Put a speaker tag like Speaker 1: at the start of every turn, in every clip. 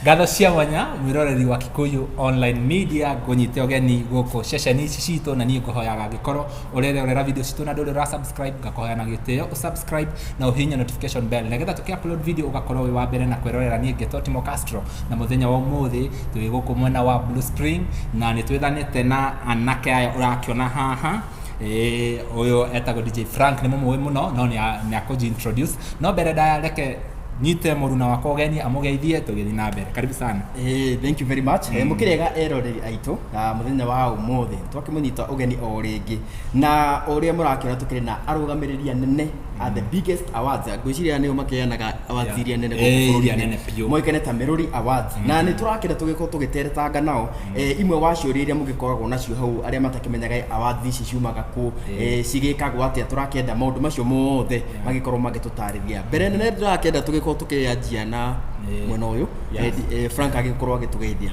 Speaker 1: Ngatho cia mwanya mwiroreri wa Kikuyu Online Media, ngũnyite ũgeni gũkũ ceceni ici citũ, na niĩ ngũhoyaga angĩkorwo ũrerorera video citũ na ndũrĩ ũra subscribe, ngakũhoya na gĩtĩo ũsubscribe na ũhihinye notification bell nĩgetha tũkĩ upload video ũgakorwo wĩ wa mbere na kwĩrorera. Niĩ ngetwo Timo Castro, na mũthenya wa ũmũthĩ twĩ gũkũ mwena wa Blue Spring na nĩ twĩthanĩte na anake aya ũrakĩona haha. Ĩĩ, ũyũ etagwo DJ Frank, nĩ mũmũĩ mũno, no nĩ akũji introduce, no mbere ndaya reke nyite mũruna wakwa ũgeni amũgeithie tũgĩthiĩ na mbere. Karibu sana.
Speaker 2: Thank you very much. Mũkĩrĩega eroreri aitũ, na mũthenya wa ũmũthĩ twakĩmũnyita ũgeni o rĩngĩ, na ũrĩa mũrakĩona tũkĩrĩ na arũgamĩrĩri anene a the biggest awards. Ngwĩciria nĩo makĩheanaga awards iria nene gũkũ
Speaker 1: Iria
Speaker 2: bũrũri-inĩ.
Speaker 1: Nene biũ.
Speaker 2: Moĩkaine ta Mĩrũri Awards, na nĩ tũrakĩenda tũgĩkorwo tũgĩteretanga nao imwe wa ciũria iria mũgĩkoragwo nacio hau, arĩa matakĩmenyaga awards ici ciumaga kũ, cigĩkagwo atĩa. Tũrakĩenda maũndũ macio mothe magĩkorwo magĩtũtarĩria. Mbere nene ndĩrakĩenda tũgĩkorwo tũkĩanjia na mwena ũyũ. Frank agĩkorwo agĩtũgeithia.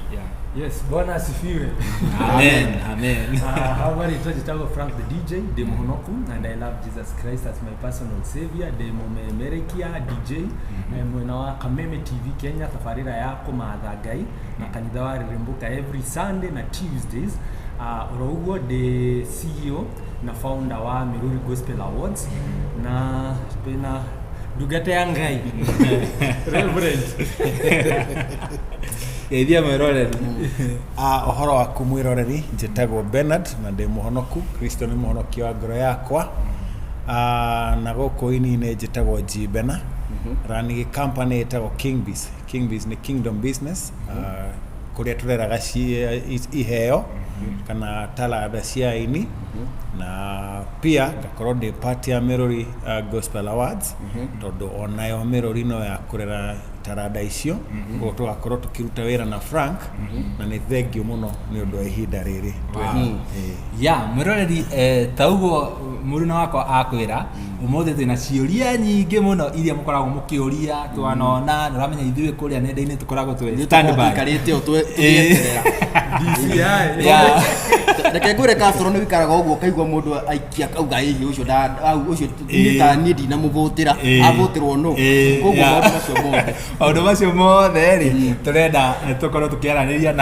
Speaker 3: Yes, Bwana asifiwe.
Speaker 1: Amen, amen.
Speaker 3: Habari, njĩtagwo Frank the DJ, ndĩ mũhonoku and I love Jesus Christ as my personal savior. Ndĩ mũmemerekia DJ mwena wa Kameme TV Kenya, tabarĩra ya kũmatha Ngai na kanitha wa Rĩrĩmbũka every Sunday na Tuesdays. Oro ũguo ndĩ CEO na founder wa Miruri Gospel Awards, na twĩna ndungata ya Ngai, Reverend.
Speaker 1: Geithia mwĩroreri.
Speaker 4: Ah, ũhoro waku mwĩroreri, njĩtagwo Bernard na ndĩ mũhonoku. Kristo nĩ mũhonokia wa ngoro yakwa. Ah, na gũkũ ini-inĩ njĩtagwo G Bena, running company ĩtagwo Kingbiz. Kingbiz nĩ kingdom business, ah, kũrĩa tũreraga iheo kana talanda cia aini, na pia ngakorwo ndĩ part ya Mĩrũri Gospel Awards, tondũ onayo Mĩrũri no ya kũrera taranda icio. Koguo tũgakorwo tũkĩruta wĩra na Frank, na nĩ thengio mũno nĩ ũndũ wa ihinda rĩrĩ.
Speaker 1: Ya mwĩroreri, ta ũguo mũruna wakwa akwĩra, ũmũthĩ twĩna ciũria nyingĩ mũno iria mũkoragwo mũkĩũria twanona. Nĩ ũramenya ithuĩ kũrĩa nenda-inĩ tũkoragwo twĩ standby.
Speaker 2: Tũikarĩte o tũgĩeterera.
Speaker 3: DCI.
Speaker 2: Reke ngwĩre, Castro, nĩ wĩikaraga ũguo ũkaigua mũndũ aikia kauga ĩhĩ ũcio au ũcio niĩ ta niĩ ndinamũvũtĩra, avũtĩrwo nũ? Koguo maũndũ macio mothe.
Speaker 1: Maũndũ macio mothe rĩ, tũrenda tũkorwo tũkĩaranĩria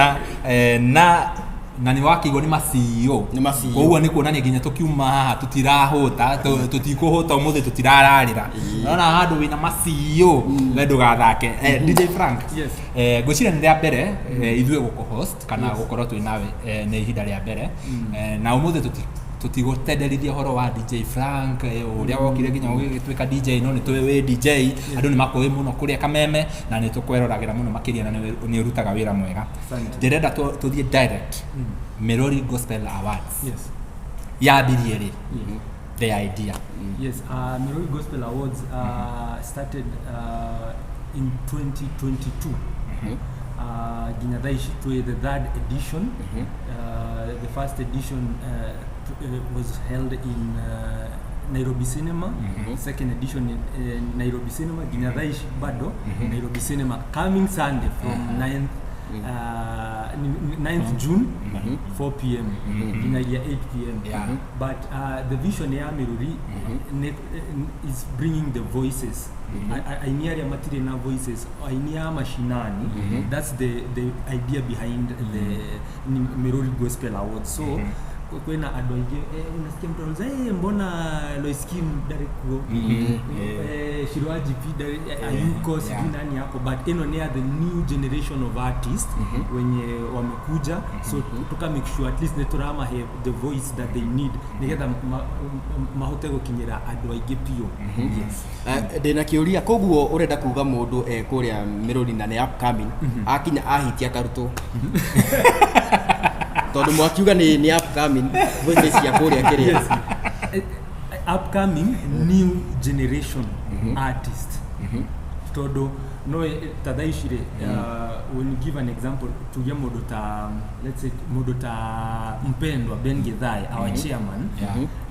Speaker 1: na nĩ wakĩigua nĩ ma CEO.
Speaker 2: Nĩ ma CEO.
Speaker 1: Koguo nĩ kuonania nginya tũkiuma haha tũtirahũta, tũtikũhũta ũmũthĩ, tũtirararĩra. Nona handũ wĩna ma CEO, we ndũgathake. DJ Frank.
Speaker 3: Yes.
Speaker 1: Ngwĩciria nĩ rĩa mbere ithuĩ gũkũ host kana gũkorwo twĩ nawe, nĩ ihinda rĩa mbere. Na ũmũthĩ tũtigũtenderithia ũhoro wa DJ Frank, ũrĩa wokire nginya ũgĩgĩtuĩka DJ, no nĩ tũĩ wĩ DJ, andũ nĩ makũĩ mũno kũrĩa Kameme na nĩ tũkweroragĩra mũno makĩria, na nĩ ũrutaga wĩra mwega.
Speaker 3: Asante.
Speaker 1: Ndĩrenda tũthiĩ direct Mĩrũri Gospel Awards. Yambirie rĩ the idea?
Speaker 3: Yes, Miruri Gospel Awards started in 2022. Nginya thaa ici twĩ the third edition. The first edition was held in Nairobi Cinema. Second edition in Nairobi Cinema. Nginya thaa ici bado Nairobi Cinema, coming Sunday from 9th June 4 p.m. nginyagia 8 p.m. But the vision ya Miruri is bringing the voices, aini arĩa matirĩ na voices, aini a mashinani. That's the idea behind the Miruri Gospel Awards. So kwĩna andũ aingĩ, unasikia mtu anauliza, "Mbona Lois Kim ndarĩ kuo? Shiro wa GP ndarĩ, hayuko, sijui nani hapo?" But ĩno nĩ ya the new generation of artists wenye wamekuja, so tuka make sure at least nĩ tũramahe the voice that they need nĩgetha mahote gũkinyĩra andũ aingĩ biũ. Yes.
Speaker 2: Ndĩna kĩũria. Koguo ũrenda kuga mũndũ e kũrĩa Mĩrũri na nĩ upcoming, akinya ahitia akarutwo, tondũ mwakiuga nĩ upcoming voices cia kũrĩa kĩrĩa?
Speaker 3: Yes. Upcoming new generation artist, tondũ no ta thaa ici rĩ, when you give an example, tuge mũndũ ta, let's say, mũndũ ta mpendwa Ben Githae, our chairman.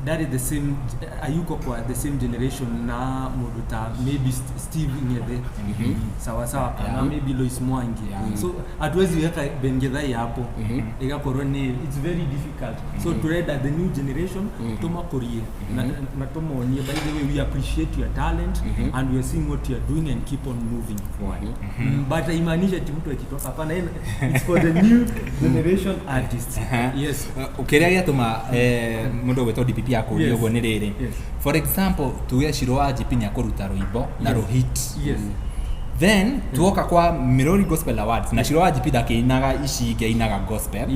Speaker 3: Ndarĩ the same, ayuko kwa the same generation na mũndũ ta maybe Steve Ngethe, sawa sawa, kana maybe Lois Mwangi. So hatuwezi weka Ben Githae hapo, igakorwo ni it's very difficult. So turenda the new generation tumakurie na tumonie, by the way, we appreciate your talent and we are seeing what you are doing and keep on moving forward. But haimaanishi ati mtu akitoka, hapana, it's for the new generation artists, yes.
Speaker 1: Kĩrĩa gĩatũma mũndũ ũgwĩtwo DPP akũria ũguo nĩ rĩrĩ, for example, tuge Shiro wa GP nĩ akũruta rwĩmbo na rũhit, then tuoka kwa Mirori Gospel Awards na Shiro wa GP ndakĩinaga ici ingĩ, ainaga gospel.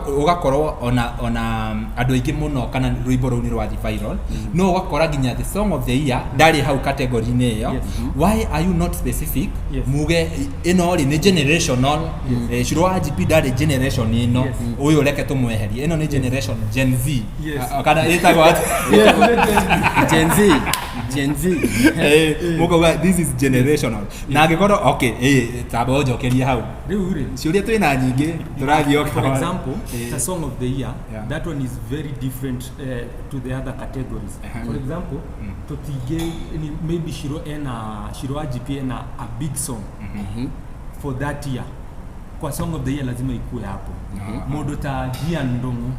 Speaker 1: Ũgakorwo ona andũ aingĩ mũno kana rwĩmbo rũu nĩ rwathi viral, no ũgakora nginya the song of the year ndarĩ hau category-inĩ ĩyo. Why are you not specific? Muge ĩno rĩ nĩ generational, Shiro wa GP ndarĩ generation ĩno, ũyũ reke tũmweherie, ĩno nĩ generation Gen Z. Kana ĩtagwo atĩa?
Speaker 2: Gen Z, Gen Z.
Speaker 1: Mũkauga this is generational na angĩkorwo okay, tamba ũnjokerie hau.
Speaker 3: Rĩu rĩ,
Speaker 1: ciũria twĩna nyingĩ, tũrathiĩ o
Speaker 3: for
Speaker 1: kahora.
Speaker 3: example, the song of the year, that one is very different to the other categories. For example, tutige maybe Shiro ena, Shiro wa GP ena a big song for that year, kwa song of the year lazima ikue hapo. Mũndũ ta Gian Ndung'u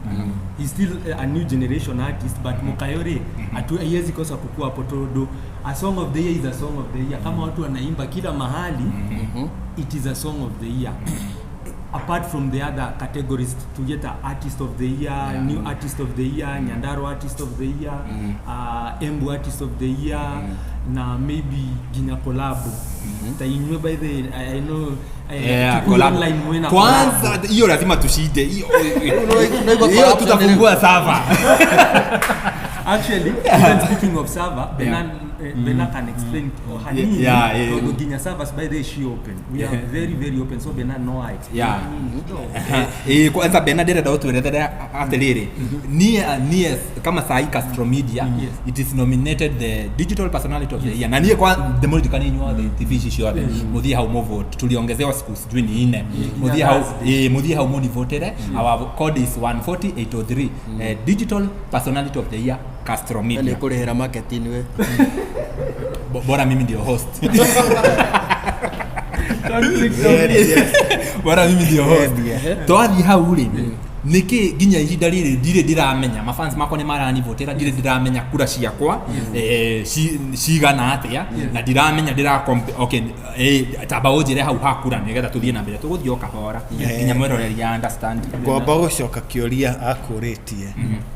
Speaker 3: is still a new generation artist, but Mukayore atu haiwezi kosa kukua hapo todo. A song of the year is a song of the year. Kama watu wanaimba kila mahali, it is a song of the year, apart from the other categories to get a artist of the year, new artist of the year, Nyandarua artist of the year, Embu artist of the year, na maybe ginya collab ta inywe. By the I know Kikuyu
Speaker 1: collab.
Speaker 3: Online mwena
Speaker 1: Kwanza hiyo lazima tushinde hiyo.
Speaker 2: Unaigua
Speaker 1: Hiyo
Speaker 2: collab.
Speaker 1: tutafungua server.
Speaker 3: Actually, even speaking of server, Benan, Bena can explain hanini, tondu ginya servers, by the way, she open, we are very very open, so Bena no I explain.
Speaker 1: Ĩĩ, kwanza Bena ndĩrenda ũtwerethere atĩrĩrĩ, niĩ kama sahi Castro Media, it is nominated the digital personality of the year, na niĩ kwa ndĩmũririkanie inyuothe, TV ici ciothe mũthiĩ hau mũvote, tuliongezewa siku sijui ni nne, mũthiĩ hau, mũthiĩ hau mũnivotere. Our code is 140803, digital personality of the year, Castro
Speaker 2: Nĩ
Speaker 1: Media.
Speaker 2: kũrĩhĩra marketing we.
Speaker 1: Bora mimi ndio host, bora mimi ndio host. Twathiĩ hau rĩ, nĩkĩ nginya ihinda rĩrĩ ndirĩ ndĩramenya mafans makwa nĩ maranivotera, ndirĩ ndĩramenya kura ciakwa cigana atĩa, na ndiramenya ndĩra okay, tamba ũnjĩre hau ha kura nĩgetha tũthiĩ na mbere, tũgũthiĩ o kahora nginya mwĩroreri ya understand.
Speaker 4: Ngwamba gũcoka kĩũria akũrĩtie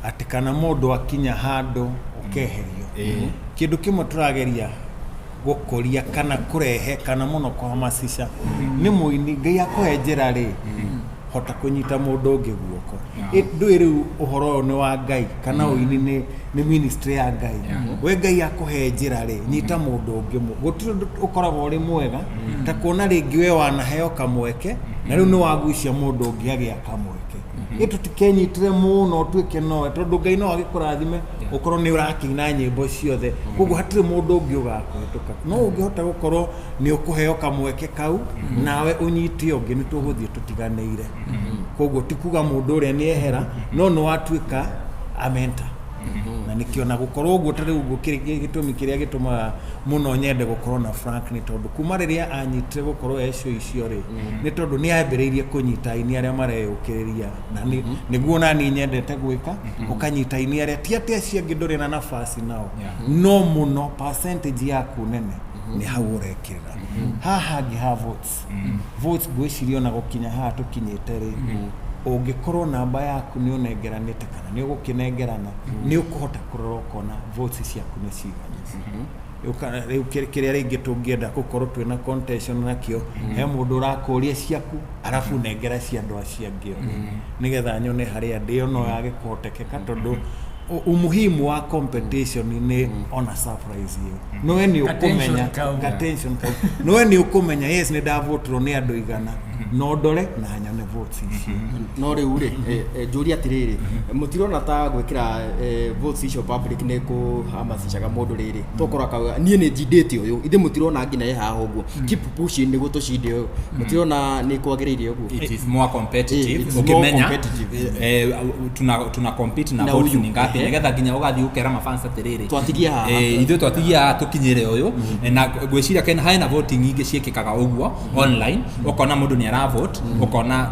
Speaker 4: atĩ kana mũndũ akinya handũ ũkeherio. Kĩndũ kĩmwe tũrageria gũkũria kana kũrehe kana mũno kũhamasisha nĩ mũini, Ngai akũhe njĩra rĩ, hota kũnyita mũndũ ũngĩ guoko. Ndũĩ rĩu ũhoro ũyũ nĩ wa Ngai kana ũini nĩ ministry ya Ngai. We Ngai akũhe njĩra rĩ, nyita mũndũ ũngĩ gũtirĩ ũndũ ũkoragwo ũrĩ mwega ta kuona rĩngĩ we wanaheo kamweke na rĩu nĩ wagucia mũndũ ũngĩ agĩa kamweke. Ĩ tũtikenyitĩre mũno tuĩke nowe, tondũ Ngai no agĩkũrathime ũkorwo nĩ ũrakĩina nyĩmbo ciothe, koguo hatirĩ mũndũ ũngĩ ũgakũhetũka, no ũngĩhota gũkorwo nĩ ũkũheo kamweke kau nawe ũnyite ũngĩ, nĩ tũgũthiĩ tũtiganĩire. Koguo ti kuga mũndũ ũrĩa nĩ ehera, no nĩ watuĩka a mentor, na nĩkĩo na gũkorwo ũguo ta rĩu ũguo gĩtũmi kĩrĩa gĩtũmaga mũno nyende gũkorwo na Frank nĩ tondũ kuma rĩrĩa anyitire gũkorwo e show icio rĩ, nĩ tondũ nĩ ambĩrĩirie kũnyita aini arĩa mareyũkĩrĩria, na nĩguo nani nyendete gwĩka, ũkanyita aini arĩa ti atĩ acio angĩ ndũrĩ na nafasi nao, no mũno percentage yaku nene nĩ hau ũrekĩrĩra haha hangĩ ha votes. Votes ngwĩciria ona gũkinya haha tũkinyĩte rĩ, ũngĩkorwo namba yaku nĩ ũnengeranĩte kana nĩ ũgũkĩnengerana, nĩ ũkũhota kũrora ũkona votes ciaku nĩ cigana. Rĩu kĩrĩa rĩngĩ tũngĩenda gũkorwo twĩna contention nakĩo, he mũndũ ũrakũria ciaku arabu nengera cia andũ acio angĩ othe nĩgetha nyone harĩa ndĩ, no yage kũhotekeka tondũ umuhimu wa competition nĩ ona surprise ĩyo nowe nĩ ũkũmenya
Speaker 3: Ka-tension kau.
Speaker 4: ka-tension kau, nowe nĩ ũkũmenya yes nĩ ndavotirwo nĩ andũ 100. No ndore na nyone votes icio.
Speaker 2: No rĩu rĩ, njũrie atĩrĩrĩ, mũtirona ta gwĩkĩra votes icio public nĩ kũhamacicaga mũndũ rĩrĩ tokorwo akauga niĩ nĩ njindĩte ũyũ, ithuĩ mũtirona nginya ĩ haha ũguo, keep pushing nĩguo tũcinde ũyũ, mũtirona nĩ kwagĩrĩire ũguo?
Speaker 1: It is more competitive.
Speaker 2: It's more
Speaker 1: Ukimenya
Speaker 2: competitive.
Speaker 1: tuna compete na
Speaker 2: Na
Speaker 1: votes
Speaker 2: ũyũ.
Speaker 1: ni ngapi, nigetha nginya ugathiĩ ũkera mafans atĩrĩrĩ,
Speaker 2: Twatigia haha.
Speaker 1: Ithuĩ twatigia haha tũkinyĩre ũyũ. Na ngwĩciria hena voting ingĩ ciĩkĩkaga ũguo online, ũkona mũndũ nĩ aravote, ũkona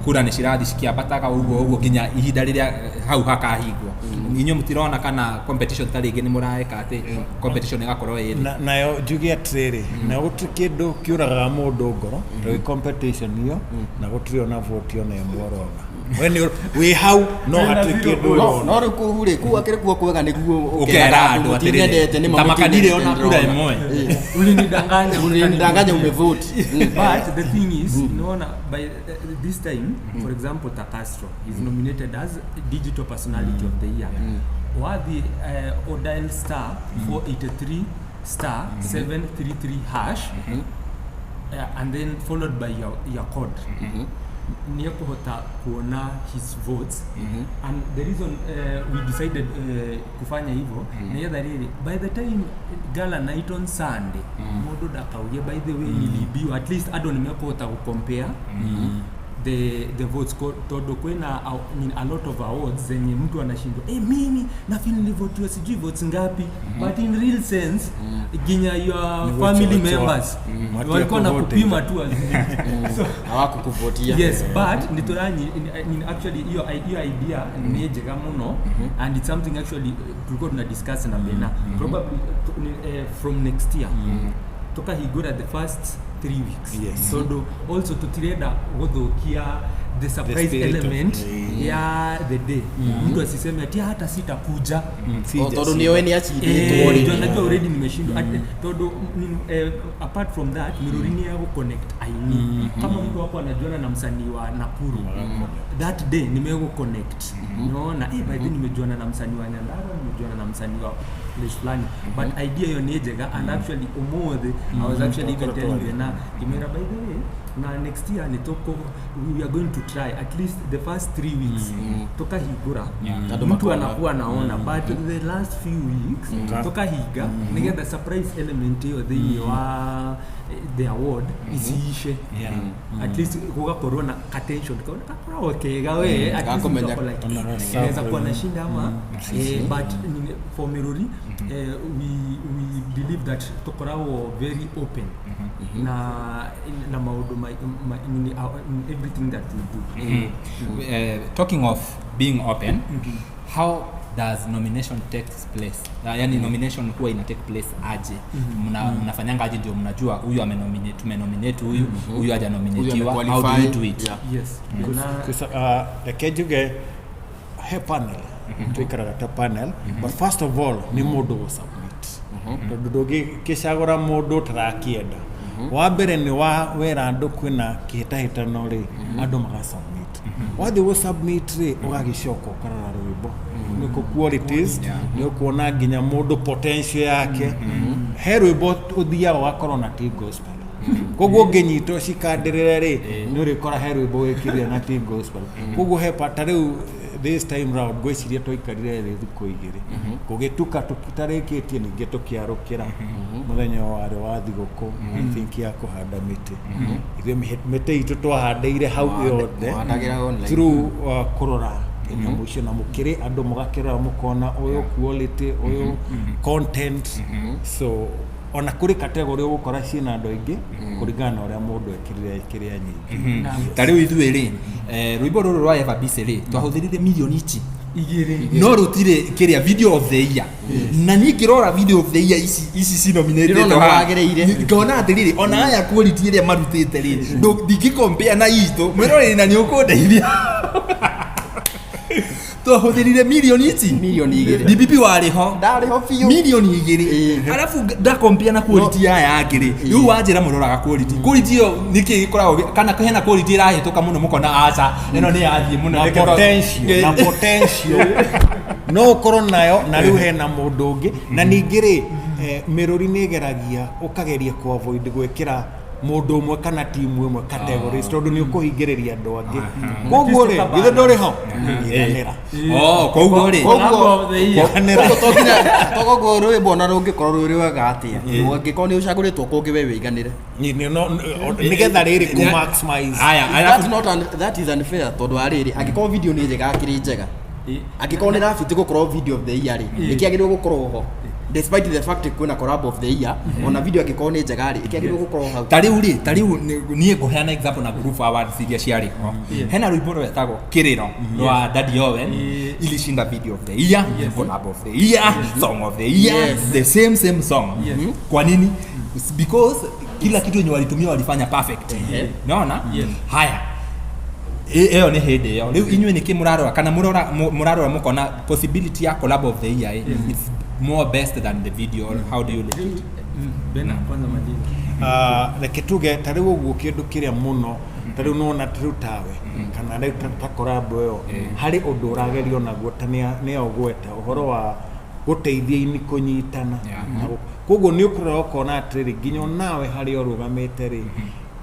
Speaker 1: kura nĩ cirathiĩ cikĩambataga ũguo ũguo nginya ihinda rĩrĩa hau hakahingwo. Inyuĩ mũtirona kana competition ta rĩngĩ nĩ mũraeka atĩ competition ĩgakorwo ĩ thĩ?
Speaker 4: Nayo njuge atĩrĩrĩ, na gũtirĩ kĩndũ kĩũragaga mũndũ ngoro ta competition ĩyo, na gũtirĩ ona vote ona ĩmwe ũrona. We nĩ wĩ hau no hatirĩ kĩndũ
Speaker 2: No
Speaker 4: ũrona.
Speaker 2: no rĩu kũu rĩ, kũu akĩrĩ kuo kwega nĩguo
Speaker 1: ũkera andũ atĩrĩrĩ,
Speaker 2: mũtinyendete nĩ ma
Speaker 1: ta makanire
Speaker 2: mũtinyendete
Speaker 1: ona kura
Speaker 2: ndĩrona.
Speaker 1: ĩmwe.
Speaker 3: Ulinidanganya.
Speaker 2: Ulinidanganya umevote.
Speaker 3: But the thing is, unaona, by this time, for example, Takastro is nominated as digital personality of the year. Wathi odial star 483 star 733 hash, and then followed by your code, nĩekũhota kuona his votes. And the reason we decided kufanya hivyo nĩgetha rĩrĩ, by the time gala night on Sunday, mũndũ ndakauge, "By the way, niliibiwa." At least andũ nĩmekũhota gũcompare the votes, tondu kwina a lot of awards zenye mtu anashindwa, mimi na feel nilivotiwa sijui votes ngapi, but in real sense ginya your
Speaker 4: Ni
Speaker 3: family
Speaker 4: votes
Speaker 3: members
Speaker 4: Watu
Speaker 3: walikuwa na
Speaker 4: wakuvote.
Speaker 3: kupima tu so
Speaker 2: Hawakukuvotia.
Speaker 3: Yes, but nituranyi ni actually hiyo idea ni njega muno, and it's something actually tulikuwa tuna discuss na Bena, probably from next year tukahingũra the first 3 weeks, tondu also tutirenda guthukia the surprise
Speaker 4: spirit of
Speaker 3: element
Speaker 4: the-
Speaker 3: ya the day, mtu asiseme ati hata sitakuja.
Speaker 2: O, tondũ nĩoĩ nĩ acindĩtwo
Speaker 3: Juu
Speaker 2: rĩ.
Speaker 3: anajua already nimeshindwa. Tondu apart from that, miruri ni ya kuconnect aini. Kama mtu wako anajuana na msanii wa Nakuru, that day nimego connect, naona by the way, nimejuana na msanii wa Nyandarua, nimejuana na msanii wa place fulani. But idea hiyo ni njega, and actually umuthi I was actually even telling Bena, Kimera, by the way, na next year nitoko we are going to try at least the first 3 weeks tukahingũra,
Speaker 2: Andũ
Speaker 3: mtu
Speaker 2: makona.
Speaker 3: Anakuwa anaona, but the last few weeks tukahinga nigetha surprise element ĩyo thĩinĩ wa the award isiishe. At least gugakorwo na attention kakoragwo kega we, at least
Speaker 2: Gakomenya-
Speaker 3: mtu ako like,
Speaker 4: Ona
Speaker 3: inaweza kuwa nashinda ama but for Miruri, we believe that tukoragwo very open na maundu in everything that we do.
Speaker 1: Talking of being open, how does nomination takes place? Yani nomination huwa ina take place aje? Mnafanyanga aje ndio mnajua huyu amenominate, tumenominate huyu, huyu hajanominatiwa?
Speaker 2: Huyu
Speaker 1: How do you
Speaker 2: amequalify.
Speaker 1: do it?
Speaker 2: Yeah.
Speaker 3: Yes. Na,
Speaker 4: Reke njuge he panel twikaraga ta panel, but first of all nĩ mũndũ gũ submit, tondũ ndũngĩkĩcagũra mũndũ ũtarakĩenda. Wa mbere nĩ wa wera andũ kwĩna kĩhĩtahĩtano rĩ, andũ magasubmit. Wathiĩ gũ submit rĩ, ũgagĩcoka ũkarora rwĩmbo nĩkũ qualities, nĩ ũkuona nginya mũndũ potential yake. He rwĩmbo ũthiaga ũgakorwo na ti gospel, koguo ũngĩnyitwo cikandĩrĩre rĩ, nĩ ũrĩkora he rwĩmbo wĩkĩrire na ti gospel. Koguo he ta rĩu this time round ngwĩciria twaikarire thĩ thikũ 2, gũgĩtuka tũtarĩkĩtie, ningĩ tũkĩarũkĩra mũthenya warĩ wa thigũkũ, I think ya kũhanda mĩtĩ. Ithuĩ mĩtĩ itũ twahandĩire hau yothe
Speaker 2: Mũhandagĩra online.
Speaker 4: through kũrora nyamũ icio, na mũkĩrĩ andũ mũgakĩrora mũkona ũyũ quality, ũyũ content. So ona kũrĩ category ũgũkora ciĩna andũ aingĩ kũringana na ũrĩa mũndũ ekĩrire kĩrĩa nyingĩ.
Speaker 1: Ta rĩu ithuĩ rĩ, rwĩmbo rũrũ rwa Eva Bise rĩ, twahũthĩrire milioni ici
Speaker 3: 2.
Speaker 1: No rũtirĩ kĩrĩa video of the year, na niĩ ngĩrora video of the year ici cinominated
Speaker 2: Ndĩrona
Speaker 1: haha,
Speaker 2: wagĩrĩire.
Speaker 1: ngona atĩrĩrĩ, ona aya quality ĩrĩa marutĩte rĩ, ndingĩcompare na itũ. Mwĩroreri, na nĩ ũkũndeithia, twahũthĩrire milioni ici.
Speaker 2: Milioni 2.
Speaker 1: DPP warĩ ho.
Speaker 2: Ndarĩ ho biũ.
Speaker 1: Milioni 2.
Speaker 2: Ĩĩ.
Speaker 1: Arabu ndakompia na quality ya aya angĩ rĩ, rĩu wanjĩra mũroraga quality, quality ĩyo nĩkĩ gĩkoragwo kana hena quality ĩrahĩtũka mũno mũkona aca ĩno nĩ yathiĩ mũno?
Speaker 4: Na
Speaker 1: Reke
Speaker 4: potential, na potential no ũkorwo nayo na rĩu hena mũndũ ũngĩ. Na ningĩ rĩ, mĩrũri nĩ ĩgeragia ũkageria ku avoid gwĩkĩra Mũndũ ũmwe kana timu ĩmwe categories, tondũ nĩ ũkũhingĩrĩria andũ angĩ. Koguo rĩ, githĩ ndũrĩ ho? Iganĩra.
Speaker 1: Oh, koguo rĩ.
Speaker 3: Collab of the year.
Speaker 4: Iganĩra.
Speaker 2: Koguo to nginya to koguo rwĩmbo ona rũngĩkorwo rwĩ rwega atĩa, angĩkorwo nĩ ũcagũrĩtwo kũngĩ, we wĩiganĩre.
Speaker 4: Nĩgetha rĩrĩ kũ maximize.
Speaker 1: Aya,
Speaker 2: That's
Speaker 1: arabu
Speaker 2: not un, that is unfair, tondũ arĩrĩ, angĩkorwo video nĩ njega, akĩrĩ njega, angĩkorwo nĩ rafiti gũkorwo video of the year rĩ, ĩkĩagĩrĩirwo gũkorwo ho despite the fact kwĩna collab of the year. Ona video angĩkorwo nĩ njega rĩ, ĩkĩagĩrĩirwo gũkorwo hau.
Speaker 1: Ta rĩu rĩ, ta rĩu niĩ ngũheana example na Groove Awards iria ciarĩ ho. Hena rwĩmbo rwetagwo Kĩrĩro rwa Daddy Owen. Ilishinda video of the year, collab of the year, song of the year. The same same song. Kwa nini? It's because kila kitu yenye walitumia walifanya perfect. Naona haya, ĩyo nĩ hĩndĩ ĩyo. Rĩu inyuĩ nĩkĩ mũrarora, kana mũrora mũrarora mũkona possibility ya collab of the year, it's more best than the video, or how do you look it?
Speaker 3: Bena, kwanza madini.
Speaker 4: Ah, reke tuge ta rĩu ũguo, kĩndũ kĩrĩa mũno ta rĩu nona ta rĩu tawe kana rĩu ta collab ĩyo, harĩ ũndũ ũragerio naguo ta nĩ ũgweta ũhoro wa gũteithia ini kũnyitana. Koguo nĩ ũkũrora ũkona atĩrĩrĩ, nginya onawe harĩa ũrũgamĩte rĩ,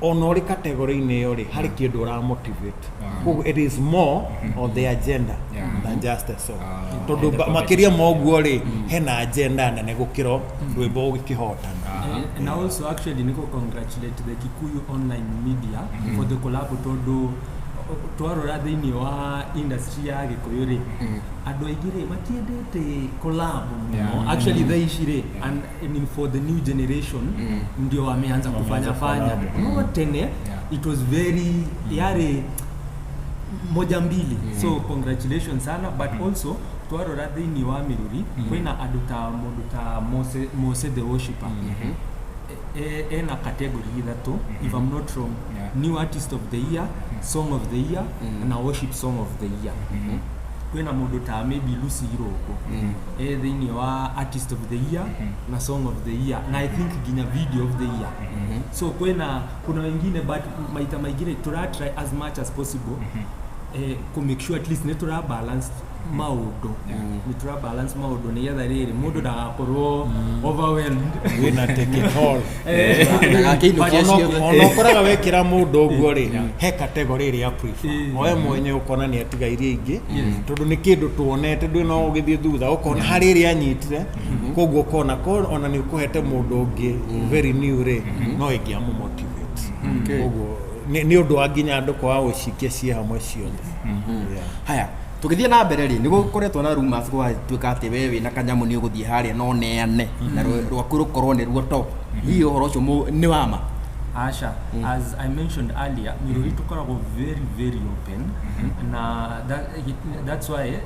Speaker 4: ona ũrĩ category-inĩ ĩyo rĩ, harĩ kĩndũ ũra motivate. Koguo it is more on the agenda than just a song, tondũ
Speaker 1: and the
Speaker 4: makĩria ma ũguo rĩ, hena agenda nene gũkĩra rwĩmbo ũgĩkĩhotana.
Speaker 3: And also actually niko congratulate the Kikuyu online media for the collab, tondu twarora thĩinĩ wa industry ya Gĩkũyũ rĩ, andũ aingĩ rĩ matiendete collab mũno. Actually thaa ici rĩ, and for the new generation ndio wameanza kufanya fanya. No tene it was very yarĩ moja mbili. So congratulations sana. But also twarora thĩinĩ wa Mĩrũri, kwĩna andũ ta mũndũ ta Mose, Mose the Worshipper. Ena category ithatũ, if I'm not wrong: new artist of the year, song of the year, na worship song of the year. Kwĩna mũndũ ta maybe Lucy Irũngũ, e thĩinĩ wa artist of the year na song of the year na I think nginya video of the year. So kwĩna kuna wengine, but maita maingĩ tũra try as much as possible ku make sure at least nĩ tũra balance maũndũ, nĩ tũra balance maũndũ nĩgetha rĩrĩ mũndũ ndagakorwo overwhelmed.
Speaker 4: Wĩna take it all.
Speaker 2: Ndagakĩinũkia ciothe.
Speaker 4: Ona ũkoraga wekĩra mũndũ ũguo rĩ, he category ĩrĩa prefer oe mwenye, ũkona nĩ atiga iria ingĩ, tondũ nĩ kĩndũ tuonete ndwĩ no ũgĩthiĩ thutha ũkona harĩ ĩrĩa anyitire. Koguo ũkona ko ona nĩ ũkũhete mũndũ ũngĩ very new rĩ, no ĩngĩamũ motivate. Koguo nĩ ũndũ wa nginya andũ kwaga gũcikia ciĩ hamwe ciothe. Yeah.
Speaker 2: Haya, tũgĩthiĩ na mbere rĩ, nĩ gũkoretwo na rumors gwatuĩka atĩ we wĩna kanyamũ nĩ ũgũthiĩ harĩa no neane na rwaku rũkorwo nĩ ruo top. Hihi ũhoro ũcio nĩ wa ma?
Speaker 3: Asha, as I mentioned earlier, Miruri tukoragwo very very open, na that's why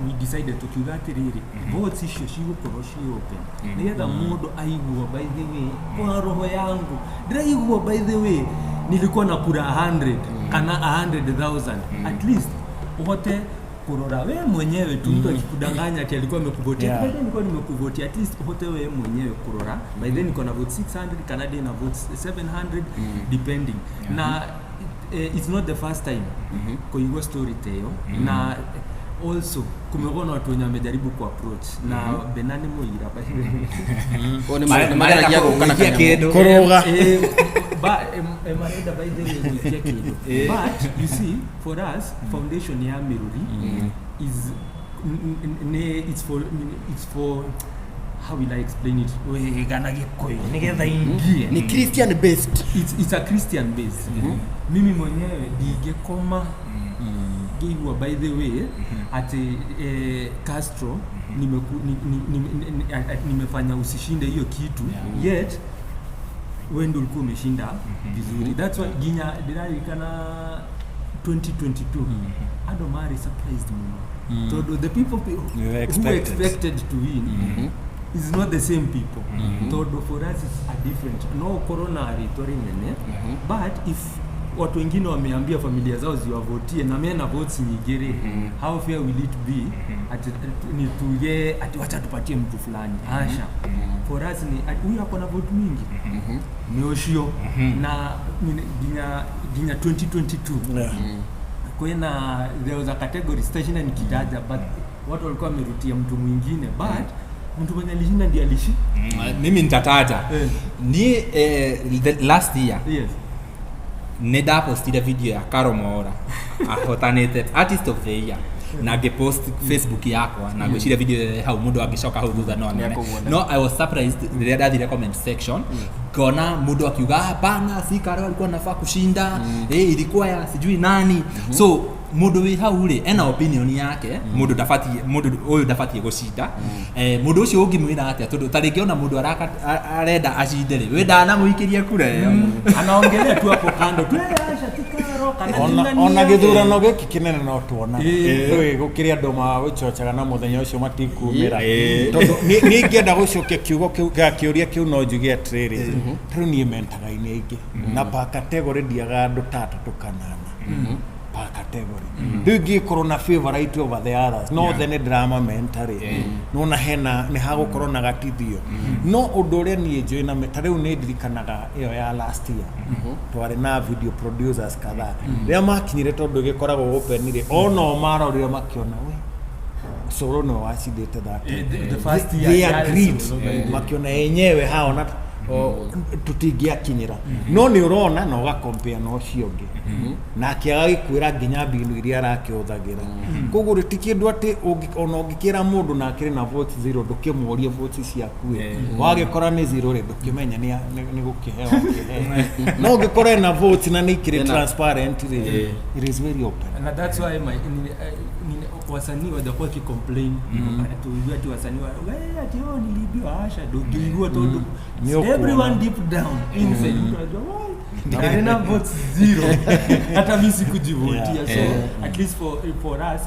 Speaker 3: we decided tukiuga atiriri, votes icio cigũkorwo ci open nigetha mũndũ aigua, by the way, kwa roho yangu ndĩraigua, by the way, nilikuwa na kura 100 kana 100,000, at least uhote kurora we mwenyewe tu. Mtu akikudanganya ati alikuwa amekuvotia, by the way, nilikuwa nimekuvotia, at least uhote we mwenyewe kurora, by then niko na vote 600 kana na votes 700 depending. Na it's not the first time kuigua story teyo, na also kumekuwa na watu wenye wamejaribu kuapproach na Benani Muira, by the way.
Speaker 2: Ko nĩ mageragia gũka na
Speaker 1: Gũikia
Speaker 2: kanyamũ.
Speaker 1: kĩndũ.
Speaker 4: Kũrũga.
Speaker 3: Ba marenda by the way gũikia kĩndũ, but you see, for us, foundation ya Miruri is it's for how will I explain it wega na Gĩkũyũ nĩgetha ingie?
Speaker 2: Ni Christian based.
Speaker 3: It's a Christian base. Mimi mwenyewe ndingĩkoma ngĩigua, by the way, ati Castro nimefanya usishinde hiyo kitu, yet we ndio ulikuwa umeshinda vizuri. That's why ginya ndĩraririkana 2022 andũ marĩ surprised mũno, tondũ the people
Speaker 4: You were
Speaker 3: who
Speaker 4: expected.
Speaker 3: Expected to win is not the same people, tondũ for us it's a different, no ũkorwo na rĩtwa rĩnene, but if watu wengine wameambia familia zao ziwavotie na mena votes nyingĩ rĩ, how fair will it be ati ni tuge ati wacha tupatie mtu fulani? Asha, for us ni ati huyu ako na vote mingi ni ũcio. Na nginya 2022 kwena, there was a category sitashinda nikitaja, but watu walikuwa wamerutia mtu mwingine, but Mtu mwenye alishinda ndiye alishi.
Speaker 1: Mimi nitataja ni the last year.
Speaker 3: Yes.
Speaker 1: Nĩ ndapostire video ya Caro Mwaura ahotanĩte artist of the year na ngĩpost Facebook yakwa na ngwĩciria video ĩyo ĩ hau, mũndũ angĩcoka hau thutha no amĩone.
Speaker 2: Nĩekũmuona.
Speaker 1: No I was surprised rĩrĩa ndathire comment section ngona mũndũ akiuga, "Hapana, si Caro alikuwa anafaa kushinda, ilikuwa ya sijui nani." So mũndũ wĩ hau rĩ ena opinion yake, mũndũ ndabatiĩ, mũndũ ũyũ ndabatiĩ gũcinda. Mũndũ ũcio ũngĩmwĩra atĩa? Tondũ ta rĩngĩ ona mũndũ arenda acinde rĩ, we ndanamũikĩria kura ĩyo.
Speaker 3: Anaongelea tu hapo kando tu, "Eh, acha ti Karo kana
Speaker 4: Ona
Speaker 3: ti nani
Speaker 4: ona
Speaker 3: yake."
Speaker 4: gĩthurano gĩkĩ kĩnene no tuona rĩu gũkĩrĩ andũ magũcocaga na mũthenya ũcio matikumĩra, tondũ niĩ ingĩenda gũcokia kiugo kĩu gĩa kĩũria kĩu no njuge atĩrĩrĩ, ta rĩu niĩ mentaga-inĩ aingĩ na per category ndiaga andũ ta atatũ kana ana per category. Rĩu ingĩkorwo na favorite over the others, no othe nĩ ndĩramamenta rĩ, nona hena nĩ hagũkorwo na gatithio. No ũndũ ũrĩa niĩ njũĩ na ta rĩu nĩ ndirikanaga ĩyo ya last year twarĩ na video producers kadhaa rĩrĩa makinyire, tondũ gĩkoragwo open rĩ, ono marorire makĩona we Solo nĩwe wacindĩte that time.
Speaker 3: The first year,
Speaker 4: They
Speaker 3: yeah,
Speaker 4: agreed.
Speaker 3: Solo, by the-
Speaker 4: Makiona yenyewe hao na tũtingĩakinyĩra, no nĩ ũrona na ũgakompea na ũcio ũngĩ na akĩaga gĩkwĩra nginya mbinu iria arakĩhũthagĩra. Koguo rĩ, ti kĩndũ atĩ ona ũngĩkĩra mũndũ na akĩrĩ na votes zero, ndũkĩmũrie votes ciaku ĩ, wagĩkora nĩ zero rĩ, ndũkĩmenya nĩ gũkĩheo akĩheo. No ũngĩkora ena votes na nĩ ikĩrĩ transparent rĩ, it is very open.
Speaker 3: Na that's why my nini, wasanii wajakuwa wakicomplain ati uigue ati wasanii "We, ati oh, niliibiwa." Asha, ndũngĩigua tondũ
Speaker 4: Nĩ ũkuona.
Speaker 3: everyone deep down inside mtu anajua, "Why? Ndarĩ votes zero, hata mi sikujivotia." So at least for us,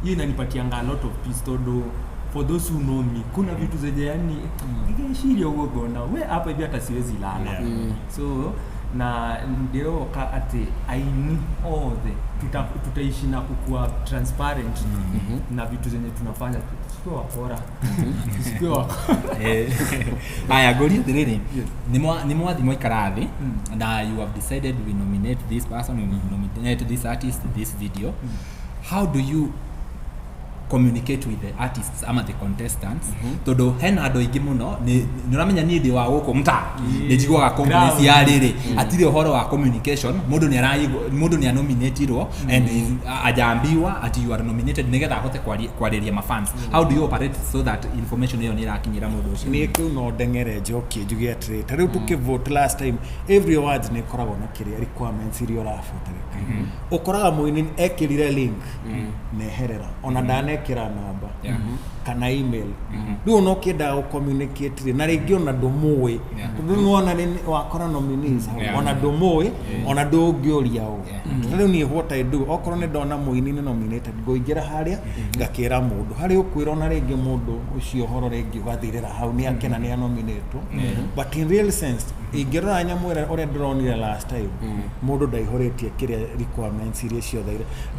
Speaker 3: hiyo inanipatianga a lot of peace, tondũ for those who know me, kuna vitu zenye yani ngĩciria ũguo ngona we hapa hivi hata siwezi lala. So na ndĩroka atĩ aini othe tutaishi na kukuwa transparent na vitu zenye tunafanya, tusikuwe wakora, tusikuwe wakora.
Speaker 1: Aya, ngũrie atĩrĩrĩ, nĩ mwathi mwaikara thĩ na you have decided we nominate this person, we nominate this artist, this video, how do you communicate with the artists ama the contestants? Tondũ hena andũ aingĩ mũno, nĩ ũramenya niĩ ndĩ wa gũkũ mtaa, nĩ njiguaga complaints ya rĩrĩ hatirĩ ũhoro wa communication. Mũndũ nĩ anominatirwo and ajaambiwa ati you are nominated nĩgetha ahote kwarĩria mafans. How do you operate so that information ĩyo nĩ ĩrakinyĩra mũndũ ũcio?
Speaker 4: Niĩ kĩu no ndeng'ere njokie njuge atĩrĩ, ta rĩu tũkĩvote last time, every awards nĩ ĩkoragwo na kĩrĩa requirements iria ũrabatarĩka. Ũkoraga mũini ekĩrire link neherera, ona ndanekĩra namba kana email. Rĩu ona ũkĩendaga gũ-communicate rĩ, na rĩngĩ ona ndũmũĩ, tondũ nĩwona nĩ wakora nominees hau, ona ndũmũĩ, ona ndũngĩũria ũ. Ta rĩu niĩ what I do, okorwo nĩ ndona mũini nĩ nominated, ngũingĩra harĩa ngakĩra mũndũ harĩa ũkwĩra, ona rĩngĩ mũndũ ũcio ũhoro rĩngĩ ũgathirĩra hau, nĩ akena nĩ anominatwo. But in real sense, ingĩrora nyamũ ĩrĩa ũrĩa ndĩronire last time, mũndũ ndaihũrĩtie kĩrĩa requirements iria ciothe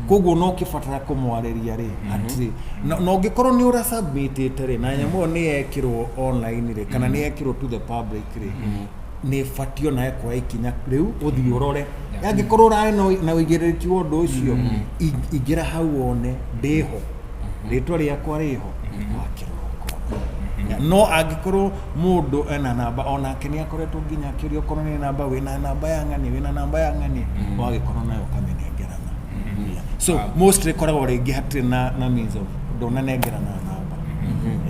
Speaker 4: koguo no ũkĩbatara kũmwarĩria rĩ atĩ na ũngĩkorwo nĩ ũra submitĩte rĩ, na nyamũ ĩyo nĩ yekĩrwo online rĩ, kana nĩ yekĩrwo to the public rĩ, nĩ batiĩ onawe kuoya ikinya rĩu ũthiĩ ũrore angĩkorwo ũrarĩ na ũigĩrĩrĩki wa ũndũ ũcio. Ingĩra hau wone ndĩho, rĩtwa rĩakwa rĩho, wakĩrora ũkona. No angĩkorwo mũndũ ena namba, onake nĩ akoretwo nginya akĩũria okorwo nĩ namba, wĩna namba ya ng'ani, wĩna namba ya ng'ani, wagĩkorwo nayo ũkamĩnengerana. Yeah. So mostly ĩkoragwo rĩngĩ hatirĩ na means of ndũnanengerana namba.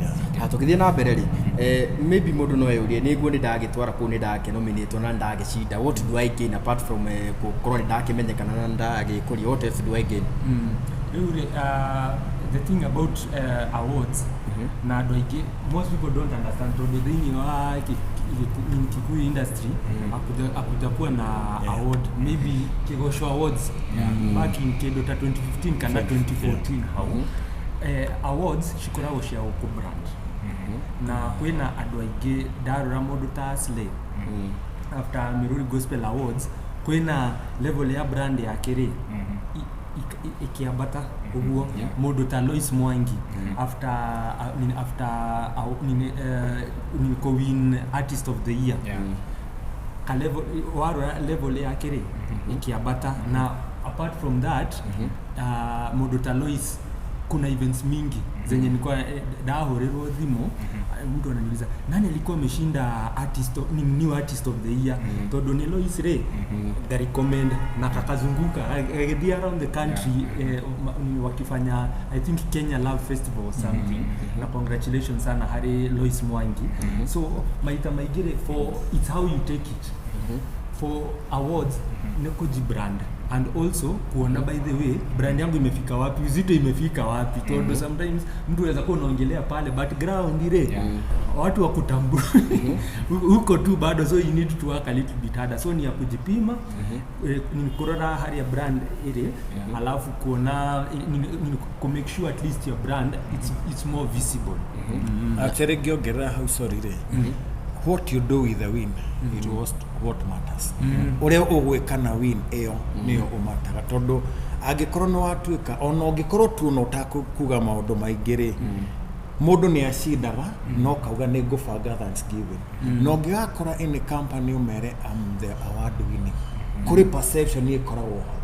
Speaker 4: Yeah.
Speaker 2: Ha tũgĩthiĩ na mbere rĩ, maybe mũndũ no eyũrie, nĩguo nĩ ndagĩtwara kũu, nĩ ndakĩnominatwo na nĩ ndagĩcinda, what do I gain apart from gũkorwo nĩ ndakĩmenyekana na nĩ ndagĩkũria? What else do I gain?
Speaker 3: Rĩu rĩ, the thing about awards na andũ aingĩ, most people don't understand, tondũ thĩinĩ wa in Kikuyu industry hakujakuwa na award, maybe Kigosho Awards back in kĩndũ ta 2015 kana 2014 hau. Awards cikoragwo cia gũkũ brand na kwĩna andũ aingĩ. Ndarora mũndũ ta Slay, after Miruri Gospel Awards, kwĩna level ya brand yake rĩ ĩkĩambata ũguo. Mũndũ ta Lois Mwangi, after nini, after nini, nini kũwin artist of the year, ka level, warora level yake rĩ ĩkĩambata. Na apart from that, mũndũ ta Lois Kuna events mingi zenye nilikuwa ndahurirwo thimu, mtu ananiuliza nani alikuwa ameshinda artist of, ni new artist of the year, tondu ni Lois rĩ nga recommend na kakazunguka agĩthiĩ around the country, ni wakifanya, I think, Kenya Love Festival or something. Na congratulations sana harĩ Lois Mwangi. So maita maingĩ rĩ, for it's how you take it. For awards nĩ kujibrand and also kuona, by the way, brand yangu imefika wapi, uzito imefika wapi, tondu sometimes mtu anaweza kuwa unaongelea pale but ground ile watu wakutambua huko tu bado, so you need to work a little bit harder. So ni ya kujipima, ni kurora harĩa brand ĩrĩ, alafu kuona ni ku make sure at least your brand it's more visible.
Speaker 4: Actually, ngĩongerera hau, sorry rĩ, what you do with the win, it was what matters. Ũrĩa ũgwĩka na win ĩyo nĩyo ũmataga, tondũ angĩkorwo nĩ watuĩka, ona ũngĩkorwo tu ona ũtakuga maũndũ maingĩ rĩ, mũndũ nĩ acindaga no kauga nĩ ngũbanga Thanksgiving, na ũngĩgakora any company ũmere am the award winning, kũrĩ perception ĩkoragwo ho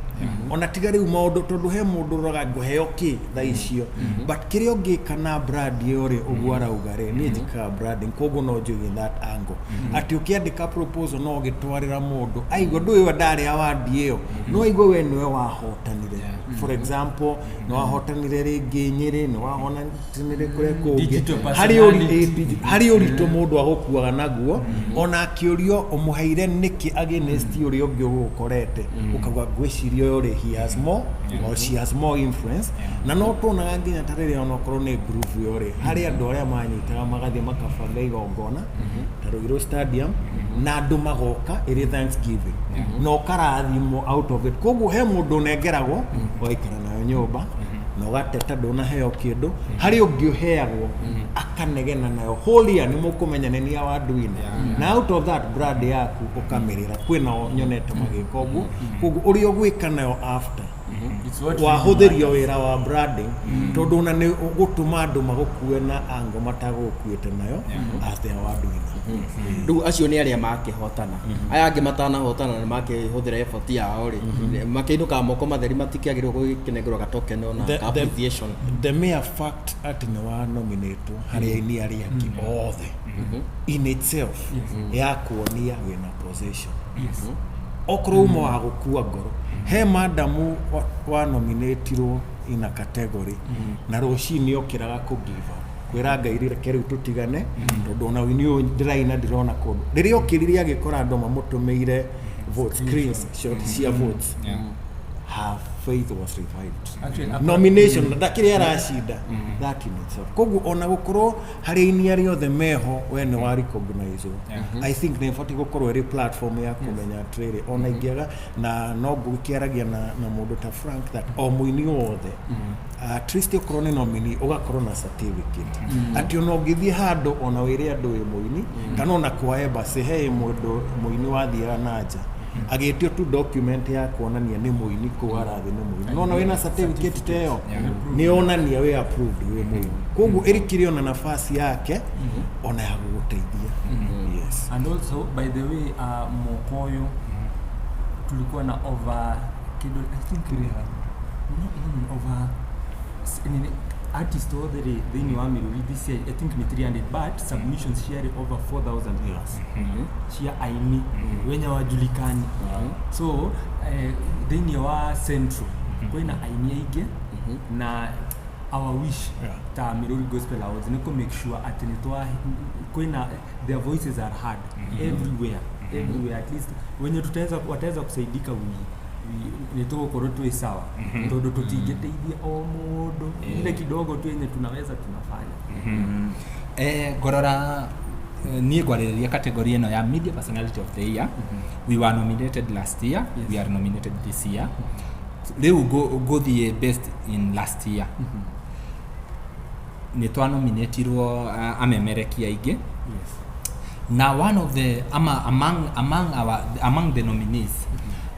Speaker 4: ona tiga rĩu maũndũ, tondũ he mũndũ ũroga ngũheo kĩ thaa icio, but kĩrĩa ũngĩka na brand ĩyo rĩ, ũguo arauga rĩ, niĩ njikaga branding, koguo no njuge that angle atĩ ũkĩandĩka proposal no ũgĩtwarĩra mũndũ aigua ndũĩ we ndarĩ award ĩyo, no aigua we nĩwe wahotanire. For example, nĩ wahotanire rĩngĩ Nyĩrĩ, nĩ wahotanire kũrĩa kũngĩ.
Speaker 3: Digital
Speaker 4: Harĩ
Speaker 3: personality.
Speaker 4: harĩ ũritũ mũndũ agũkuaga naguo, ona akĩũrio ũmũheire nĩkĩ against ũrĩa ũngĩ ũgũkorete, ũkauga ngwĩciria ũyũ rĩ, he has more or she has more influence. Na no tuonaga nginya ta rĩrĩa onokorwo nĩ group ĩyo rĩ, harĩ andũ arĩa manyitaga magathiĩ makabanga igongona ta Ruiru Stadium na andũ magoka ĩrĩ Thanksgiving na ũkarathimwo out of it. Koguo he mũndũ ũnengeragwo ũgaikara nayo nyũmba na ũgateta ndũnaheo kĩndũ, harĩ ũngĩ ũheagwo akanegena nayo whole year, nĩ mũkũmenya nĩ nia wanduine, na out of that brand yaku ũkamĩrĩra. Kwĩnao nyonete magĩka ũguo. Koguo ũrĩa ũgwĩka nayo after
Speaker 3: It's what
Speaker 4: wahũthĩrio wĩra wa branding, tondũ ona nĩ ũgũtũma andũ magũkue na ango matagũkuĩte nayo as the award winner.
Speaker 2: Rĩu acio nĩ arĩa makĩhotana, aya angĩ matanahotana nĩ makĩhũthĩra effort yao rĩ, makĩinũkaga moko matheri, matikĩagĩrĩirwo gũkĩnengerwo gatoken ona ka appreciation?
Speaker 4: The mere fact atĩ nĩ wa nominatwo harĩ aini arĩa angĩ othe in itself ya kuonia wĩna position. Okorwo uma wa gũkua ngoro, he madamu wa nominatirwo in a category na rũcinĩ okĩraga kũ give up, kwĩra Ngai reke rĩu tũtigane, tondũ ona wini ũyũ ndĩraina ndĩrona kũndũ. Rĩrĩa okĩrire agĩkora andũ mamũtũmĩire vote screens shot cia votes, her faith was revived.
Speaker 3: Actually,
Speaker 4: Nomination ndakĩrĩ aracinda, that in itself. Koguo ona gũkorwo harĩ aini arĩa othe meho we nĩ wa recognize, I think nĩ ĩbatiĩ gũkorwo ĩrĩ platform ya kũmenya atĩrĩrĩ, ona ingĩaga na no ngũkĩaragia na mũndũ ta Frank that o mũini wothe at least okorwo nĩ nominee ũgakorwo na certificate atĩ ona ũngĩthiĩ handũ ona wĩre andũ wĩ mũini, kana ona kwa embassy he mũndũ mũini wathiaga na nja agĩtio tu document ya kuonania nĩ mũini, kũu arathiĩ nĩ mũini, nona wĩna certificate ta ĩyo nĩ onania wĩ approved wĩ mũini. Koguo ĩrĩkĩrĩ ona nafasi yake ona ya gũgũteithia, yes.
Speaker 3: And also, by the way, Mokoyo tulikuwa na over kido, I think 300, no, over nini, artist othe rĩ thĩinĩ wa Miruri this year, I think ni 300, but submissions ciarĩ over 4000 plus cia aini wenye wajulikani. So thĩinĩ wa Central kwĩna aini aingĩ, na our wish ta Miruri Gospel Awards nĩ kũ make sure atĩ nĩ twa kwĩna their voices are heard everywhere, everywhere. At least wenye tutaweza wataweza kusaidika, we nĩ tũgũkorwo twĩ sawa, tondũ tũtingĩteithia o mũndũ, ile kidogo tu yenye tunaweza tunafanya.
Speaker 1: Ngorora niĩ ngwarĩrĩria category ĩno ya media personality of the year. We were nominated last year. We are nominated this year. Rĩu ngũthiĩ best in last year, nĩ twanominatirwo amemerekia aingĩ na one of the ama, among, among, our, among the nominees,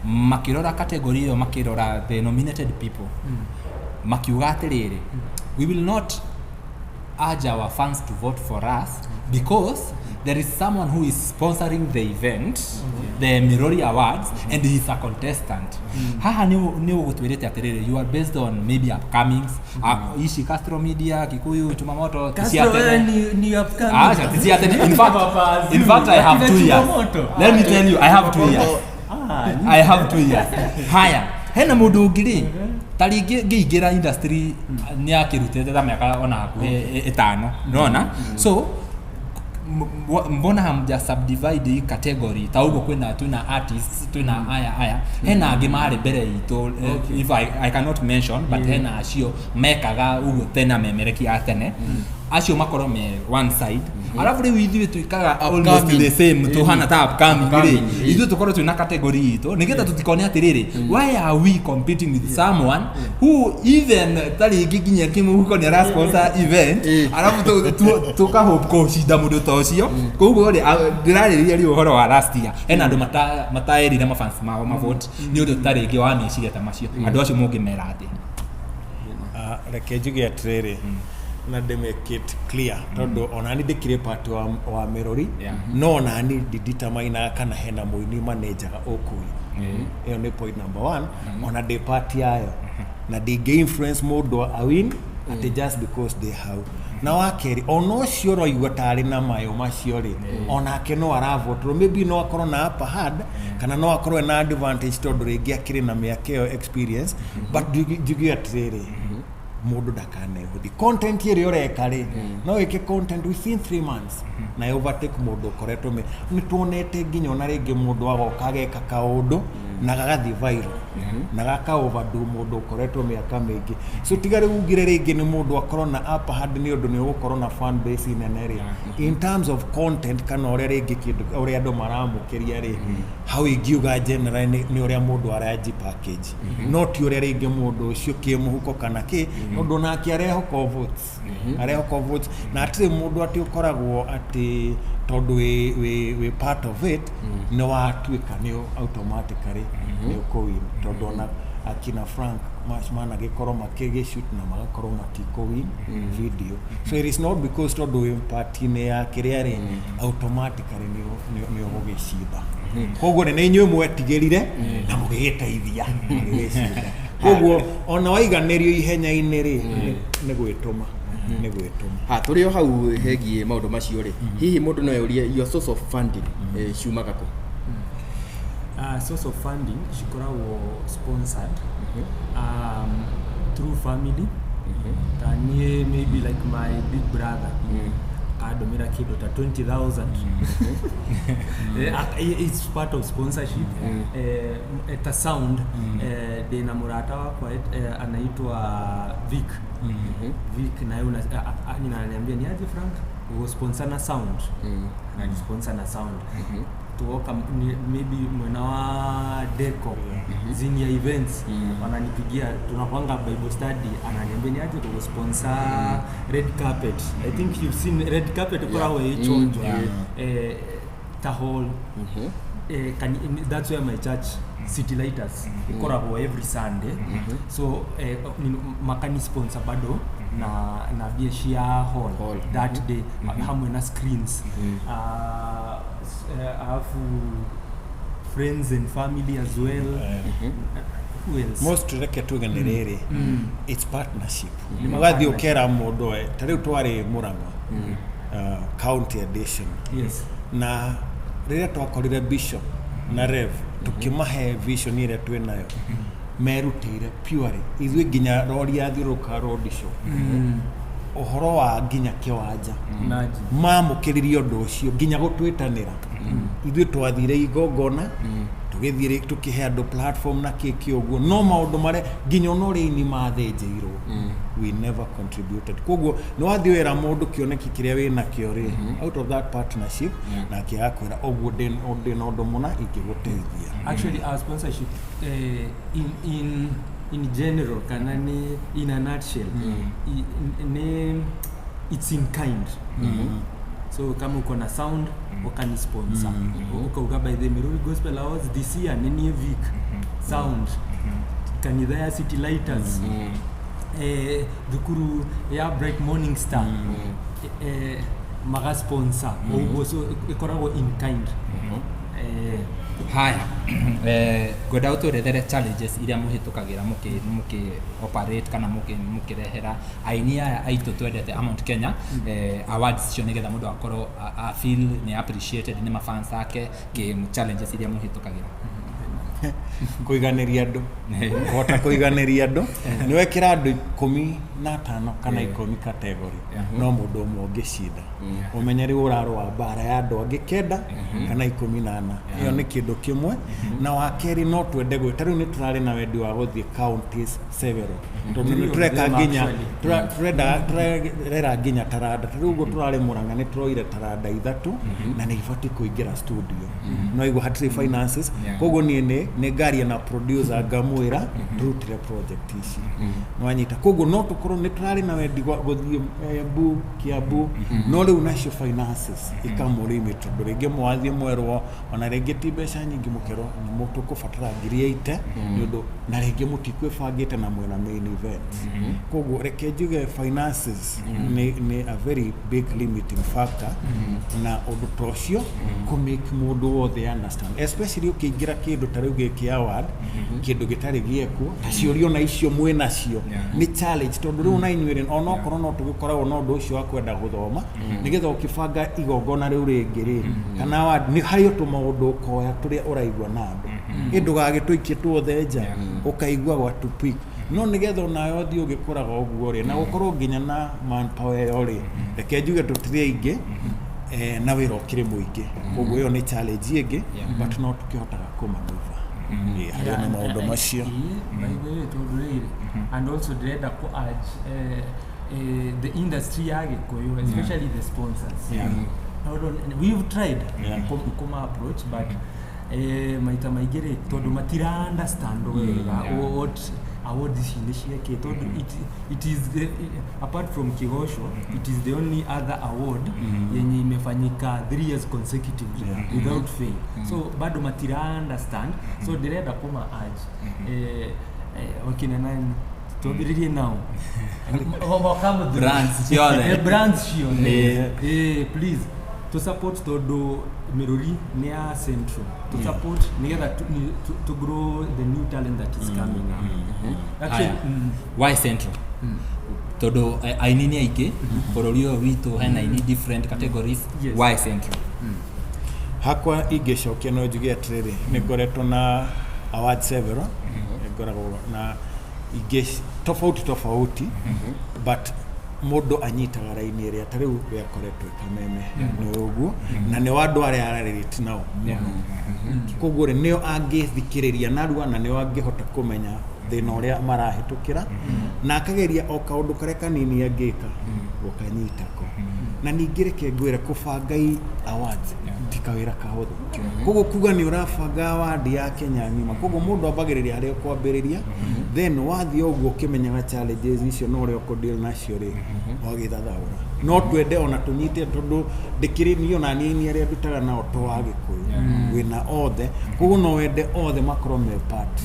Speaker 1: makĩrora category ĩyo, makĩrora the nominated people, makiuga atĩrĩrĩ, we will not urge our fans to vote for us because there is someone who is sponsoring the event, the Mirori Awards, and he is a contestant. Haha nĩ ũgũtwĩrĩte atĩrĩrĩ, you are based on maybe upcomings, ici Castro Media, Kikuyu, Chumamoto, ti cia
Speaker 3: Castro,
Speaker 1: tene.
Speaker 3: ni upcoming.
Speaker 1: Acha, ti cia tene. In fact, I have 2 years. Let me tell you, I have 2 years. I have 2 years. Haya, hena mũndũ ũngĩ rĩ, ta rĩngĩ ngĩingĩra industry nĩ akĩrutĩte ta mĩaka ona hakuhĩ 5, nona so mbona hamja subdivide hii category ta ũguo? Kwĩna twĩna artists, twĩna aya aya, hena angĩ marĩ mbere itũ, if I cannot mention, but hena acio mekaga ũguo tene, memereki a tene acio makorwo me one side, arabu rĩu ithuĩ twĩkaga almost
Speaker 2: Upcoming.
Speaker 1: the same, tuhana ta upcoming rĩ,
Speaker 2: Upcoming,
Speaker 1: ithuĩ tũkorwo twĩna category itũ nĩgetha tũtikone atĩrĩrĩ, why are we competing with someone who even tarĩ nginya kĩmũhuko nĩ ara sponsor event, arabu tũkahope kũcinda mũndũ ta ũcio? Koguo rĩ, ndĩrarĩrĩria rĩu ũhoro wa last year, hena andũ mataerire mafans mao mavote nĩ ũndũ ta rĩngĩ wa meciria ta macio. Andũ acio mũngĩmera atĩa?
Speaker 4: Ah, reke njuge atĩrĩrĩ na ndĩ make it clear, tondũ onani ndĩkĩrĩ part wa Mĩrori, no onani ndideterminaga kana hena mũini manejaga ũkui. Ĩyo nĩ point number one. Ona ndĩ part yayo na ndingĩ influence mũndũ awin atĩ just because they hau. Na wa kerĩ, ona ũcio ũroigua tarĩ na mayo macio rĩ, onake no aravotwo, maybe no akorwo na upper hand kana no akorwo na advantage tondũ rĩngĩ akĩrĩ na mĩaka ĩyo experience, but njuge atĩrĩrĩ, mũndũ ndakanehũthi content ĩrĩa ũreka rĩ, no wĩke content within 3 months na overtake mũndũ ũkoretwo me nĩ tuonete nginya ona rĩngĩ mũndũ agoka ageka kaũndũ na gagathiĩ viral na gaka overdo mũndũ ũkoretwo mĩaka mĩingĩ. So tiga rĩu ugire rĩngĩ nĩ mũndũ akorwo na upper hand nĩ ũndũ nĩ ũgũkorwo na fan base nene rĩ, in terms of content kana ũrĩa rĩngĩ kĩndũ ũrĩa andũ maramũkĩria rĩ, hau ingiuga generally nĩ ũrĩa mũndũ aranji package, no ti ũrĩa rĩngĩ mũndũ ũcio kĩmũhuko kana kĩ, tondũ onake arehoka o votes, arehoka o votes, na hatirĩ mũndũ atĩ ũkoragwo atĩ tondũ wĩ part of it nĩ watuĩka nĩ automatically nĩ ũkũwin, tondũ ona akina Frank managĩkorwo makĩgĩshoot na magakorwo matikũwin video. So it is not because tondũ wĩ part-inĩ ya kĩrĩa rĩ, automatically nĩ ũgũgĩcinda. Koguo nĩ inyuĩ mwetigĩrire na mũgĩgĩteithia mũgĩgĩcinda. Koguo ona waiganĩrio ihenya-inĩ rĩ, nĩ gwĩtũma, nĩ gwĩtũma.
Speaker 2: Ha tũrĩ o hau hegiĩ maũndũ macio rĩ, hihi mũndũ no eurie your source of funding ciumaga kũ?
Speaker 3: Source of funding cikoragwo sponsored through family. Ta niĩ, maybe like my big brother akandũmĩra kĩndũ ta 20,000. It's part of sponsorship. Ta sound, ndĩna mũrata wakwa anaitwa Vic. Vic naye ananiambia, "Ni aje Frank, ugo sponsor na sound?" Na sponsor na sound tuoka maybe mwena wa deco Zinia Events wananipigia, tunakwanga Bible study, ananiambia, "Ni aje, tugo sponsor red carpet?" I think you've seen red carpet ikoragwo ĩchonjo ta hall. That's where my church, City Lighters, ikoragwo every Sunday. So makani sponsor bado na mbia cia hall,
Speaker 2: Hall.
Speaker 3: that day, hamwe na screens. Alafu friends and family as well. Who else?
Speaker 4: Most reke tuge nĩ rĩrĩ, it's partnership.
Speaker 3: Nĩ
Speaker 4: Ũgathiĩ
Speaker 3: ma-partnership.
Speaker 4: ũkera mũndũ we, ta rĩu twarĩ Mũrang'a county edition, na rĩrĩa twakorire bishop na rev, tũkĩmahe vision ĩrĩa twĩ nayo, merutĩire purely. Ithuĩ nginya rori yathiũrũrũka road show, ũhoro wa nginya kĩwanja,
Speaker 3: Imagine.
Speaker 4: mamũkĩririe ũndũ ũcio nginya gũtwĩtanĩra. Ithuĩ twathire igongona, tũgĩthiĩ tũkĩhe andũ platform na kĩkĩ ũguo, no maũndũ marĩa nginya ona ũrĩa ini mathĩnjĩirwo, we never contributed. Koguo nĩ wathiĩ wĩra mũndũ kĩoneki kĩrĩa wĩ nakĩo rĩ, out of that partnership, nake akwĩra ũguo ndĩ na ũndũ mũna ingĩgũteithia.
Speaker 3: Actually, our sponsorship, in general kana ni in a nutshell, ni it's in kind. So kama uko na sound, ukani sponsor, ukauga, "By the Miruri Gospel Awards this year, nenie Vic sound, kanitha ya City Lighters." Thukuru ya Bright Morning Star maga sponsor ũguo, so ĩkoragwo in kind.
Speaker 1: Haya, ngwenda ũtũrethere challenges iria mũhĩtũkagĩra mũkĩ operate kana mũkĩrehera aini aya aitũ twendete a Mount Kenya awards icio, nĩgetha mũndũ akorwo a feel nĩ appreciated nĩ mafans ake kĩ challenges iria mũhĩtũkagĩra.
Speaker 4: Kũiganĩria andũ, kũhota kũiganĩria andũ, nĩ wekĩra andũ 15 kana 10 category, no mũndũ ũmwe ũngĩcinda, ũmenye rĩu ũrarũa mbara ya andũ angĩ 9 kana 14. Ĩyo nĩ kĩndũ kĩmwe. Na wa kerĩ, no twende gwĩ ta rĩu nĩ tũrarĩ na wendi wa gũthiĩ counties several, tondũ nĩ tũreka nginya tũrenda tũrerera nginya taranda. Ta rĩu ũguo tũrarĩ Mũrang'a, nĩ tũroire taranda ithatũ na nĩ ibatiĩ kũingĩra studio, no igua hatirĩ finances. Koguo niĩ nĩ ngaria na producer, ngamwĩra tũrutire project ici nwanyita. Koguo no tũkorwo nĩ tũrarĩ na wendi wa gũthiĩ Embu, Kiambu, no rĩu nacio finances ikamũlimit, tondũ rĩngĩ mwathiĩ mwerwo ona rĩngĩ ti mbeca nyingĩ, mũkerwo nĩ tũkũbatara 80,000 nĩ ũndũ na rĩngĩ mũtikwĩbangĩte na mwena main event. Koguo reke njuge finances nĩ a very big limiting factor, na ũndũ ta ũcio kũ make mũndũ wothe understand, especially ũkĩingĩra kĩndũ ta rĩu gĩkĩ award, kĩndũ gĩtarĩ gĩekwo, ta ciũria ona icio mwĩ nacio nĩ challenge, tondũ rĩu na inyuĩ rĩ, onokorwo no tũgĩkoragwo na ũndũ ũcio wa kwenda gũthoma nĩgetha ũkĩbanga igongona rĩu rĩngĩ rĩ kana award, nĩ harĩ o tũmaũndũ ũkoya tũrĩa ũraigua na andũ ĩ ndũgagĩtũikie tuothe nja, ũkaigua gwatu pick, no nĩgetha onawe ũthiĩ ũgĩkũraga ũguo rĩ, na gũkorwo nginya na manpower ĩyo rĩ, reke njuge tũtirĩ aingĩ na wĩra ũkĩrĩ mũingĩ. Koguo ĩyo nĩ challenge ĩngĩ, but no tũkĩhotaga kũmanuva harĩ na maũndũ macio.
Speaker 3: Ĩĩ, by the way, tondũ rĩrĩ, and also ndĩrenda kũ urge the industry ya Gĩkũyũ, especially the sponsors, tondũ we've tried kuma approach, but maita maingĩ rĩ, tondũ matira understand wega what award ici nĩ ciĩkĩ, tondũ it is the, apart from Kigoco, it is the only other award yenye imefanyika 3 years consecutively without fail, so bado matira understand. So ndĩrenda kuma urge wakina nani, twambĩrĩrie nao.
Speaker 1: Brands ciothe.
Speaker 3: Brands ciothe, please to support, tondũ Mĩrũri nĩ ya central to support nĩgetha to grow the new talent that is coming up actually.
Speaker 1: Aya. Why central? Tondũ aini nĩ aingĩ bũrũri ũyũ witũ, hena aini different categories. Why central?
Speaker 4: Hakwa ingĩcokia no njuge atĩrĩrĩ, nĩ ngoretwo na award several, nĩ ngoragwo na ingĩ tofauti tofauti, but mũndũ anyitaga raini ĩrĩa ta rĩu rĩakoretwo ĩkameme nĩ ũguo, na nĩ wa andũ arĩa ararĩrĩti nao mũno. Koguo rĩ, nĩo angĩthikĩrĩria narua na nĩo angĩhota kũmenya thĩna ũrĩa marahĩtũkĩra, na akageria o kaũndũ karĩa kanini angĩka gũkanyita ko. Na ningĩ reke ngwĩre, kũbanga i awards ti kawĩra kahũthũ. Koguo kuga nĩ ũrabanga award ya Kenya ng'ima, koguo mũndũ ambagĩrĩria harĩa ũkwambĩrĩria, then wathiĩ ũguo ũkĩmenyaga challenges icio na ũrĩa ũkũdeal nacio rĩ, wagĩthathaũra. No twende ona tũnyite, tondũ ndĩkĩrĩ niĩ ona niĩ arĩa ndutaga nao to wa Gĩkũyũ wĩna othe, koguo no wende othe makorwo me part.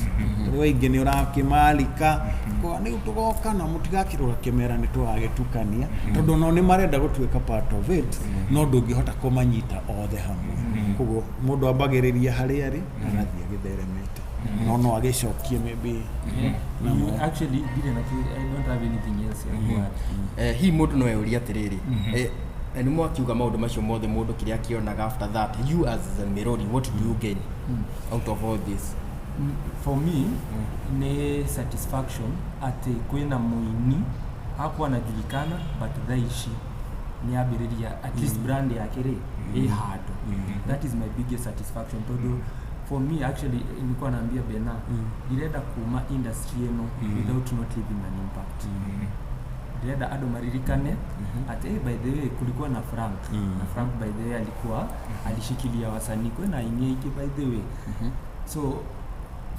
Speaker 4: Rĩu aingĩ nĩ ũrakĩmarika koga rĩu tũgoka na mũtigakĩrũga kĩmera, nĩ tũgagĩtukania, tondũ onao nĩ marenda gũtuĩka part of it, no ndũngĩhota kũmanyita othe hamwe. Koguo mũndũ ambagĩrĩria harĩa arĩ, agathiĩ agĩtheremete, no agĩcokie maybe
Speaker 3: You actually ndirĩ na I don't have anything else ya ku add.
Speaker 2: Hihi mũndũ no eurie atĩrĩrĩ, nĩ mwakiuga maũndũ macio mothe, mũndũ kĩrĩa akĩonaga after that, you as a Mirori, what do you gain out of all this?
Speaker 3: For me ni satisfaction atĩ kwĩna mũini hakuwa anajulikana, but thaa ici nĩ ambĩrĩria at least brand yake rĩ ĩ handũ. That is my biggest satisfaction, tondũ for me actually nilikuwa naambia Bena, ndirenda kuma industry ĩno without not leaving an impact. Ndĩrenda andũ maririkane atĩ by the way, kulikuwa na Frank, na Frank by the way alikuwa alishikilia wasanii, kwĩna aini aingĩ by the way. So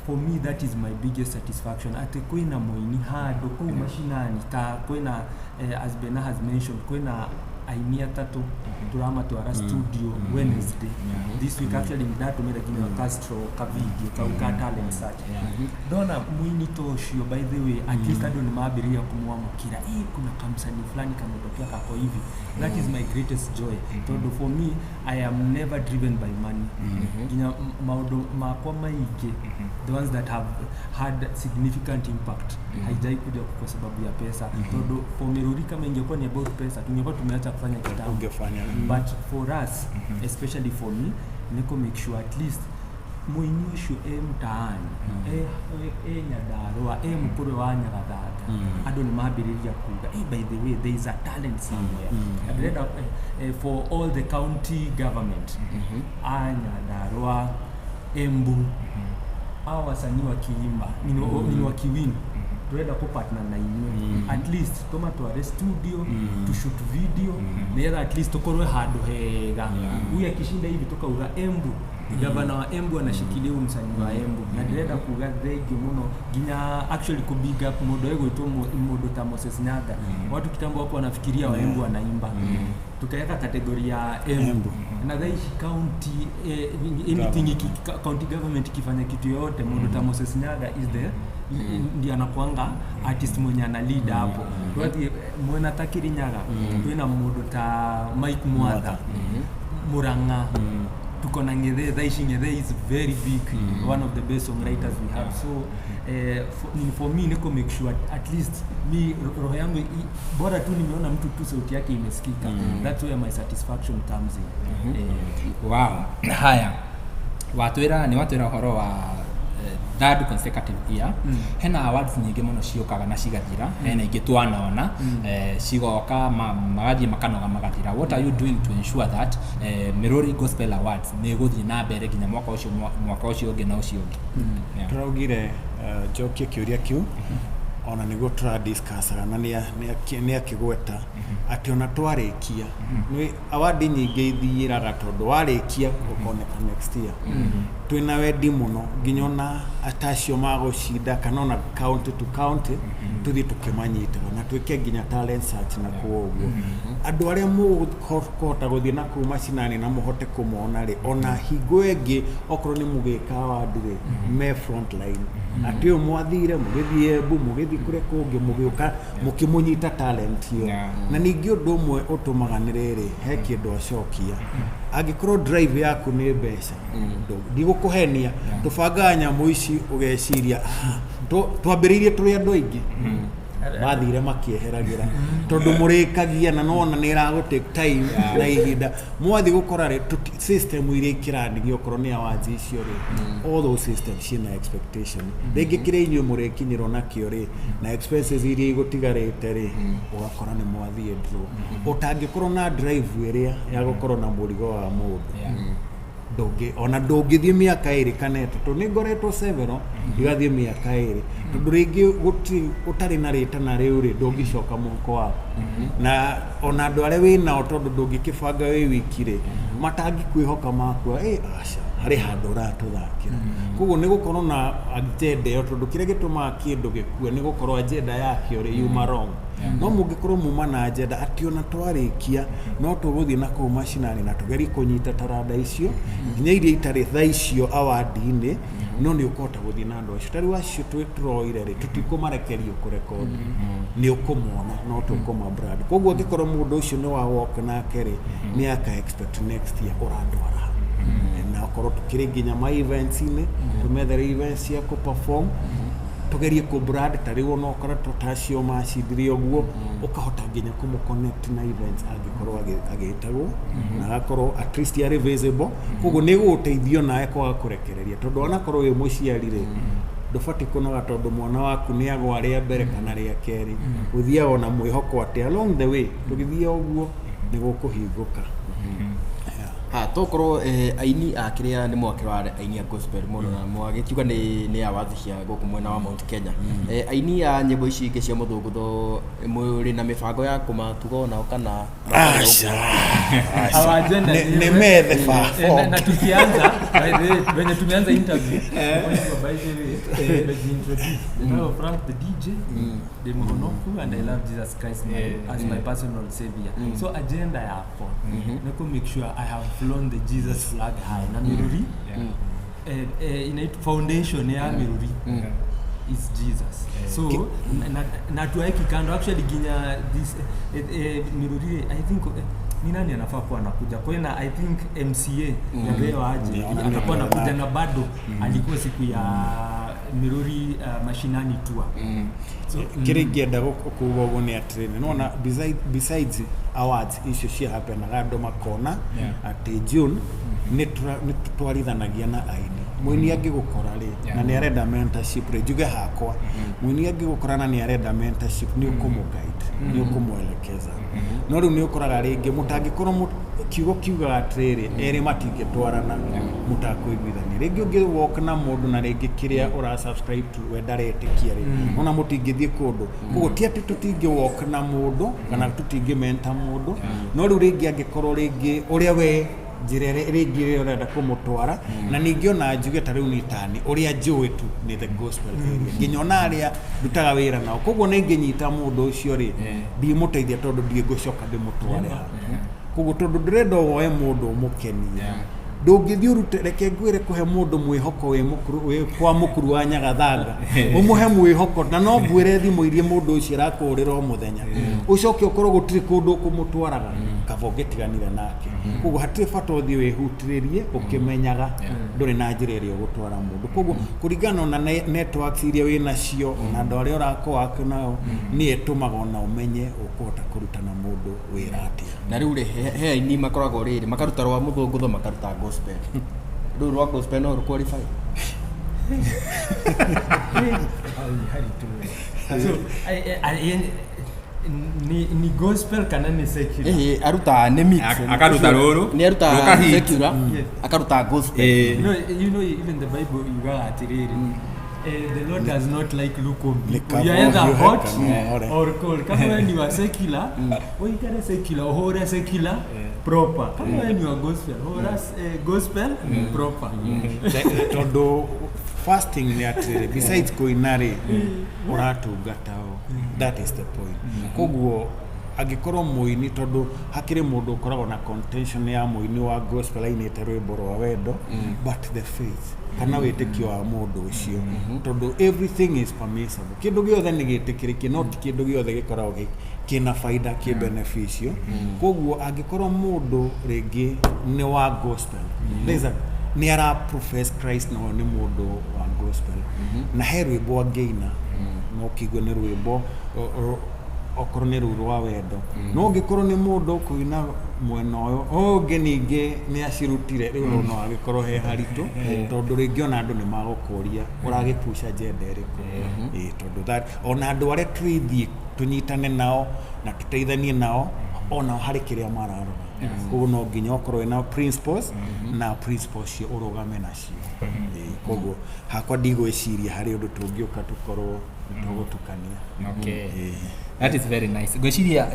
Speaker 3: for me that is my biggest satisfaction, atĩ kwĩna mũini handũ kũu mashinani, ta kwĩna as Bena has mentioned, kwĩna Aini atatũ tũramatwara studio Wednesday this week. Actually, ndatũmĩra nginya Castro ka video kau ka talent search. Ndona mũini ta ũcio, by the way, at least andũ nĩ mambĩrĩria kũmwamũkĩra, kuna kamsanii fulani kametokea kako hivi. That is my greatest joy, tondũ for me, I am never driven by money. Nginya maũndũ makwa maingĩ, the ones that have had significant impact, haijai kuja kwa sababu ya pesa, tondũ for Miruri, kama ingekuwa ni about pesa, tungekuwa tumeacha kufanya kitambo.
Speaker 4: Ungefanya.
Speaker 3: But for us, especially for me, niko make sure at least mũini ũcio e mtaani, e Nyandarũa, e mũkũrwe wa Nyagathanga, andũ nĩ mambĩrĩria kuga, "Hey, by the way, there is a talent somewhere." Na ndĩrenda for all the county government a Nyandarũa, Embu, hawa wasanii wakiimba nini, wakiwin, turenda kupartner na inyuĩ, at least tũmatware studio, to shoot video, nĩgetha at least tukorwe handũ hega. Huyu akishinda hivi, tukauga Embu, gavana wa Embu anashikilia huyu msanii wa Embu. Na ndĩrenda kuga thengiũ mũno, nginya actually ku big up mũndũ egwĩtwo mũndũ ta Moses Nyaga. Watu kitambo wako wanafikiria wa Embu anaimba, tukaweka category ya Embu,
Speaker 4: Embu.
Speaker 3: Na thaa ici county, anything county government ikifanya kitu yoyote, mũndũ ta Moses Nyaga is the ndiye anakuanga artist mwenye ana lead hapo. Twathiĩ mwena ta Kirinyaga, twina mũndũ ta Mike Mwatha. Murang'a tuko na Ngethe. Thaa ici Ngethe is very big, one of the best songwriters we have. So for me niko make sure at least mi roho yangu bora tu nimeona mtu tu sauti yake imesikika, that's where my satisfaction comes in.
Speaker 1: Wow, haya, watwĩra nĩ watwĩra ũhoro wa third consecutive year. Hena awards nyingĩ mũno ciũkaga na cigathira, hena ingĩ twanona cigoka magathiĩ makanoga magathira. What are you doing to ensure that Miruri Gospel Awards nĩ ĩgũthiĩ na mbere nginya mwaka ũcio, mwaka ũcio ũngĩ na ũcio ũngĩ? Yeah.
Speaker 4: Tũraugire njokie kĩũria kĩu ona nĩguo tũradiscussaga na nĩ akĩgweta atĩ ona twarĩkia nĩ award nyingĩ ithiĩraga, tondũ warĩkia ũkoneka next year. Twĩna wendi mũno nginya ona atacio magũcinda kana ona county to county tũthiĩ tũkĩmanyitaga na twĩke nginya talent search, na kuo ũguo andũ arĩa mũkũhota gũthiĩ na kũu macinani na mũhote kũmona rĩ, ona hingo ĩngĩ okorwo nĩ mũgĩka award rĩ, me front line, atĩ ũyũ mwathire mũgĩthiĩ Embu, mũgĩthiĩ kũrĩa kũngĩ, mũgĩũka mũkĩmũnyita talent ĩyo. Na ningĩ ũndũ ũmwe ũtũmaga nĩ rĩrĩ, he kĩndũ acokia, angĩkorwo drive yaku nĩ mbeca, ndigũkũhenia, tũbangaga nyamũ ici ũgeciria, "Ah, twambĩrĩirie tũrĩ andũ aingĩ," mathire makĩeheragĩra tondũ mũrĩkagia na nona nĩ ĩragũ take time na ihinda. Mwathiĩ gũkora rĩ, system iria ikĩrandigio, okorwo nĩ awards icio rĩ, all those systems ciĩna expectation. Rĩngĩ kĩrĩa inyuĩ mũrĩkinyĩrwo nakĩo rĩ, na expenses iria igũtigarĩte rĩ, ũgakora nĩ mwathiĩ draw. Ũtangĩkorwo na drive ĩrĩa ya gũkorwo na mũrigo wa mũndũ, ndũngĩ ona ndũngĩthiĩ mĩaka 2 kana 3. Nĩ ngoretwo several igathiĩ mĩaka 2, tondũ rĩngĩ gũtirĩ ũtarĩ na rĩtana rĩu rĩ, ndũngĩcoka mũhuko waku na ona andũ arĩa wĩ nao, tondũ ndũngĩkĩbanga wĩ wiki rĩ, matangĩkwĩhoka makua ĩ aca harĩ handũ ũratũthakĩra. Koguo nĩ gũkorwo na agenda ĩyo, tondũ kĩrĩa gĩtũmaga kĩndũ gĩkue nĩ gũkorwo agenda yakĩo rĩ yuma wrong. No mũngĩkorwo muma na agenda atĩ ona twarĩkia no tũgũthiĩ na kũu macinani na tũgerie kũnyita taranda icio nginya iria itarĩ thaa icio award-inĩ, no nĩ ũkũhota gũthiĩ na andũ acio. Ta rĩu acio tũroire rĩ, tũtikũmarekerio kũrekondi, nĩ ũkũmona no tũkũma brand. Koguo angĩkorwo mũndũ ũcio nĩ wa walk nake rĩ, nĩ aka expect next year ũrandwara ha, na okorwo tũkĩrĩ nginya ma events-inĩ, tũmethere events cia kũ perform, tugerie kũ brand. Ta rĩu ona ũkora tacio macindire ũguo, ũkahota nginya kũmũ connect na events angĩkorwo agĩtagwo na agakorwo at least arĩ visible. Koguo nĩ gũgũteithio nawe kwaga kũrekereria, tondũ onakorwo wĩ mũciari rĩ, ndũbatiĩ kũnoga tondũ mwana waku nĩ agwa rĩa mbere kana rĩa kerĩ. Ũthiaga ona mwĩhoko atĩ along the way tũgĩthiĩ ũguo nĩ gũkũhingũka.
Speaker 2: Ha. Tokorwo aini a kĩrĩa nĩ mwakĩra aini a gospel mũno na mwagĩkiuga nĩ awards cia gũkũ mwena wa Mount Kenya. Aini a nyĩmbo ici ingĩ cia mũthũngũtho, mũrĩ na mĩbango ya kũmatuga onao kana?
Speaker 4: Aca.
Speaker 3: Our agenda
Speaker 4: Nĩ methe
Speaker 3: Na
Speaker 4: baba.
Speaker 3: tukianza, by the way, venye tumeanza interview, by the way, tumejiintroduce. Now Frank the DJ, the Muhonoku, and I love Jesus Christ as my personal savior. So agenda yakwa ni ku make sure I have flown the Jesus flag high na Miruri, inaitwa foundation ya Miruri is Jesus. So na tuaeki kando actually ginya this Miruri, I think ni nani anafaa kuwa anakuja kwena, I think MCA Nyabeo aje atakuwa anakuja na bado alikuwa siku ya Miruri mashinani tour. So
Speaker 4: Kĩrĩa ingĩenda kuga ũguo nĩ atĩrĩrĩ, nĩwona besides awards icio ciahapenaga andũ makona atĩ June nĩ tũtwarithanagia na aini. Mũini angĩgũkora rĩ na nĩ arenda mentorship rĩ, njuge hakwa, mũini angĩgũkora na nĩ arenda mentorship, nĩ ũkũmũ-guide, nĩ ũkũmwelekeza. No rĩu nĩ ũkoraga rĩngĩ mũtangĩkorwo kiugo kiugaga atĩrĩrĩ, erĩ matingĩtwarana mũtakũiguithania. Rĩngĩ ũngĩ walk na mũndũ na rĩngĩ kĩrĩa ũra subscribe to we ndaretĩkia rĩ, ona mũtingĩthiĩ kũndũ. Koguo ti atĩ tũtingĩ walk na mũndũ kana tũtingĩ mentor mũndũ, no rĩu rĩngĩ angĩkorwo rĩngĩ ũrĩa we njĩra ĩrĩa rĩngĩ ĩrĩa ũrenda kũmũtwara. Na ningĩ ona njuge ta rĩu nĩ tani ũrĩa njũĩ tu nĩ the gospel area, nginya ona arĩa ndutaga wĩra nao, koguo nĩ ingĩnyita mũndũ ũcio rĩ, ndimũteithia tondũ ndiĩngũcoka ndĩmũtware ha. Koguo tondũ ndĩrenda woe mũndũ ũmũkenie, ndũngĩthiĩ ũrute, reke ngwĩre, kũhe mũndũ mwĩhoko wĩ mũkuru wĩ kwa mũkuru wa Nyagathanga, ũmũhe mwĩhoko na no ngwĩre thimũ iria mũndũ ũcio arakũhũrĩra o mũthenya, ũcoke ũkorwo gũtirĩ kũndũ ũkũmũtwaraga, kaba ũngĩtiganire nake. Koguo hatirĩ bata ũthiĩ wĩhutĩrĩrie ũkĩmenyaga ndũrĩ na njĩra ĩrĩa ũgũtwara mũndũ. Koguo kũringana ona networks iria wĩ nacio, ona andũ arĩa ũrakowak nao, nĩ ĩtũmaga ona ũmenye ũkũhota kũrutana mũndũ wĩra atĩa.
Speaker 2: Na rĩu rĩ, he aini makoragwo rĩrĩ makaruta rwa mũthũngũtho, makaruta gospel. Rĩu rwa gospel no rũ-qualify?
Speaker 3: So ni gospel kana ni secular?
Speaker 2: Ĩhĩ, aruta nĩ mix.
Speaker 1: Akaruta rũrũ,
Speaker 2: nĩ aruta
Speaker 1: rũka-hit.
Speaker 2: secular, akaruta gospel.
Speaker 3: Even the Bible yugaga atĩrĩrĩ, the Lord does not like lukewarm people.
Speaker 4: Nĩ
Speaker 3: You are either
Speaker 4: kaba
Speaker 3: hot
Speaker 4: ũhiũhe.
Speaker 3: or cold. Kama wewe ni wa secular, ũikare secular, ũhũre secular proper. Kama wewe ni wa gospel, hũra gospel proper.
Speaker 4: Tondũ fasting nĩ atĩrĩrĩ, besides kũina rĩ, ũratungata o, that is the point. Koguo angĩkorwo mũini, tondũ hakĩrĩ mũndũ ũkoragwo na contention ya mũini wa gospel ainĩte rwĩmbo rwa wendo, but the faith kana wĩtĩkio wa mũndũ ũcio, tondũ everything is permissible, kĩndũ gĩothe nĩ gĩtĩkĩrĩkie, no ti kĩndũ gĩothe gĩkoragwo kĩna baida, kĩ beneficial. Koguo angĩkorwo mũndũ rĩngĩ nĩ wa gospel, there's a nĩ ara profess Christ, no nĩ mũndũ wa gospel na he rwĩmbo angĩina, no ũkĩigue nĩ rwĩmbo okorwo nĩ rũu rwa wendo. No ũngĩkorwo nĩ mũndũ ũkũina mwena ũyũ ũngĩ ningĩ nĩ acirutire rĩu, no agĩkorwo he haritũ, tondũ rĩngĩ ona andũ nĩ magũkũria ũragĩpuca agenda ĩrĩkũ. Ĩĩ, tondũ ona andũ arĩa twĩthiĩ tũnyitane nao na tũteithanie nao, onao harĩ kĩrĩa mararora. Koguo no nginya ũkorwo wĩna principles, na principles cio ũrũgame nacio. Ĩĩ, koguo hakwa ndigwĩciria harĩ ũndũ tũngĩũka tũkorwo nĩ tũgũtukania.
Speaker 1: Okay.
Speaker 4: Ĩĩ.
Speaker 1: That is very nice. Ngwĩciria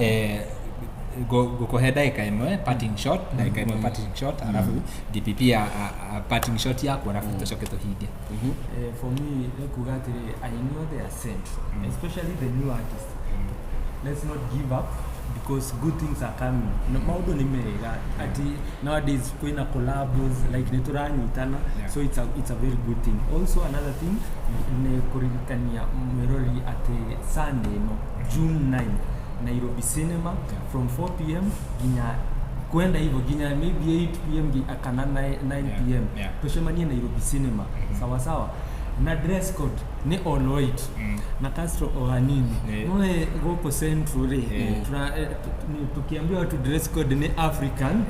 Speaker 1: ngũkũhe ndagĩka ĩmwe parting shot, ndagĩka ĩmwe parting shot, arabu DPP a parting shot yaku, arabu tũcoke tũhinge.
Speaker 3: For me, nĩ kuga atĩrĩ, I know they are sent, especially the new artists. Let's not give up because good things are coming. Na maũndũ nĩ mega ati nowadays kwĩna collabs like nĩ tũranyitana. So it's a very good thing. Also another thing nĩ kũririkania mwĩrori atĩ Sunday no June 9, Nairobi Cinema, from 4 p.m. nginya kwenda hivyo, nginya maybe 8 p.m. Kana 9 p.m. Tucemanie Nairobi Cinema, sawa sawa. Na dress code nĩ all white. Na Castro o hanini. Nĩ gũkũ Central rĩ, tukiambiwa watu dress code ni African,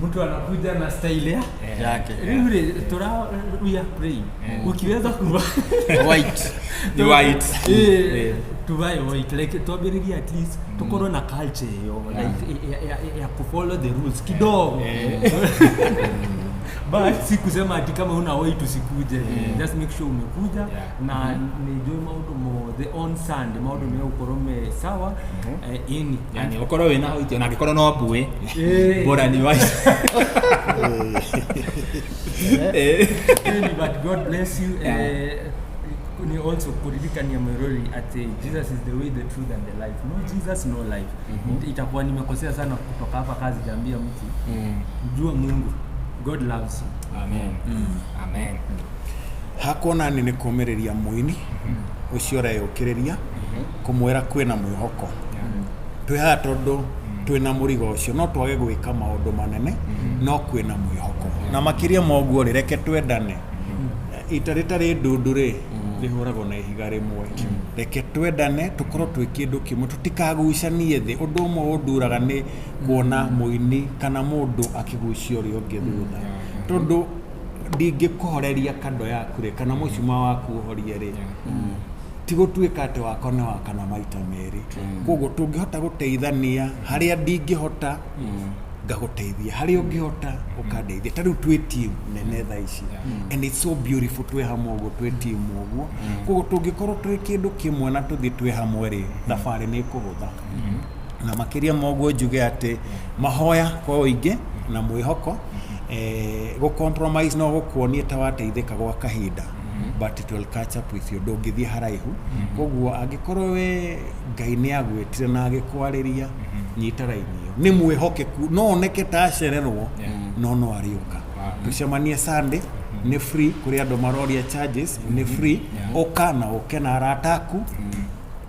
Speaker 3: mtu anakuja na style ya
Speaker 2: yake.
Speaker 3: Rĩu rĩ, tura we are praying ukiweza kuvaa
Speaker 2: White.
Speaker 1: Ni white.
Speaker 3: Tuvae white, like twambĩrĩrie at least tukorwo na culture ĩyo, like ya kufollow the rules kidogo, but si kusema ati kama una white usikuje. Just make sure umekuja. Na nĩnjũĩ maũndũ mothe on Sunday, maũndũ megũkorwo me sawa, ini.
Speaker 1: Yani ũkorwo wĩna white ona angĩkorwo no mbuĩ, bora ni white.
Speaker 3: Anyway, but God bless you. Ni also kuririkania mwirori ati Jesus is the way, the truth and the life. No Jesus, no life. Itakuwa nimekosea sana kutoka hapa kazi jambia mtu jua Mungu. God loves you.
Speaker 1: Amen, amen.
Speaker 4: Hakwa nani nĩ kũmĩrĩria mũini ũcio ũreyũkĩrĩria, kũmwĩra kwĩna mwĩhoko. Twĩ haha tondũ twĩna mũrigo ũcio, no twage gwĩka maũndũ manene, no kwĩna mwĩhoko. Na makĩria ma ũguo rĩ, reke twendane. Ita rĩtarĩ ndundu rĩ, rĩhũragwo na ihiga rĩmwe. Reke twendane, tũkorwo twĩ kĩndũ kĩmwe, tũtikagucanie thĩ. Ũndũ ũmwe ũnduraga nĩ kuona mũini kana mũndũ akĩgucia ũrĩa ũngĩ thutha, tondũ ndingĩkũhoreria kando yaku rĩ, kana mũcuma waku ũhorie rĩ, ti gũtuĩka atĩ wakwa nĩ wakana maita merĩ. Koguo tũngĩhota gũteithania harĩa ndingĩhota, ngagũteithia, harĩa ũngĩhota ũkandeithia. Ta rĩu twĩ team nene thaa ici, and it's so beautiful twĩ hamwe ũguo, twĩ team ũguo. Koguo tũngĩkorwo twĩ kĩndũ kĩmwe na tũthiĩ twĩ hamwe rĩ, thabarĩ nĩ ĩkũhũtha. Na makĩria ma ũguo njuge atĩ mahoya kwa ũingĩ na mwĩhoko, gũ compromise no gũkuonie ta wateithĩka gwa kahinda, but it will catch up with you, ndũngĩthiĩ haraihu. Koguo angĩkorwo we Ngai nĩ agwĩtire na agĩkwarĩria, nyita raini ĩyo, nĩ mwĩhokeku. No oneke ta acererwo, no arĩũka. Tũcemanie Sunday, nĩ free. Kũrĩ andũ maroria charges, nĩ free. Ũka na ũke na arata aku,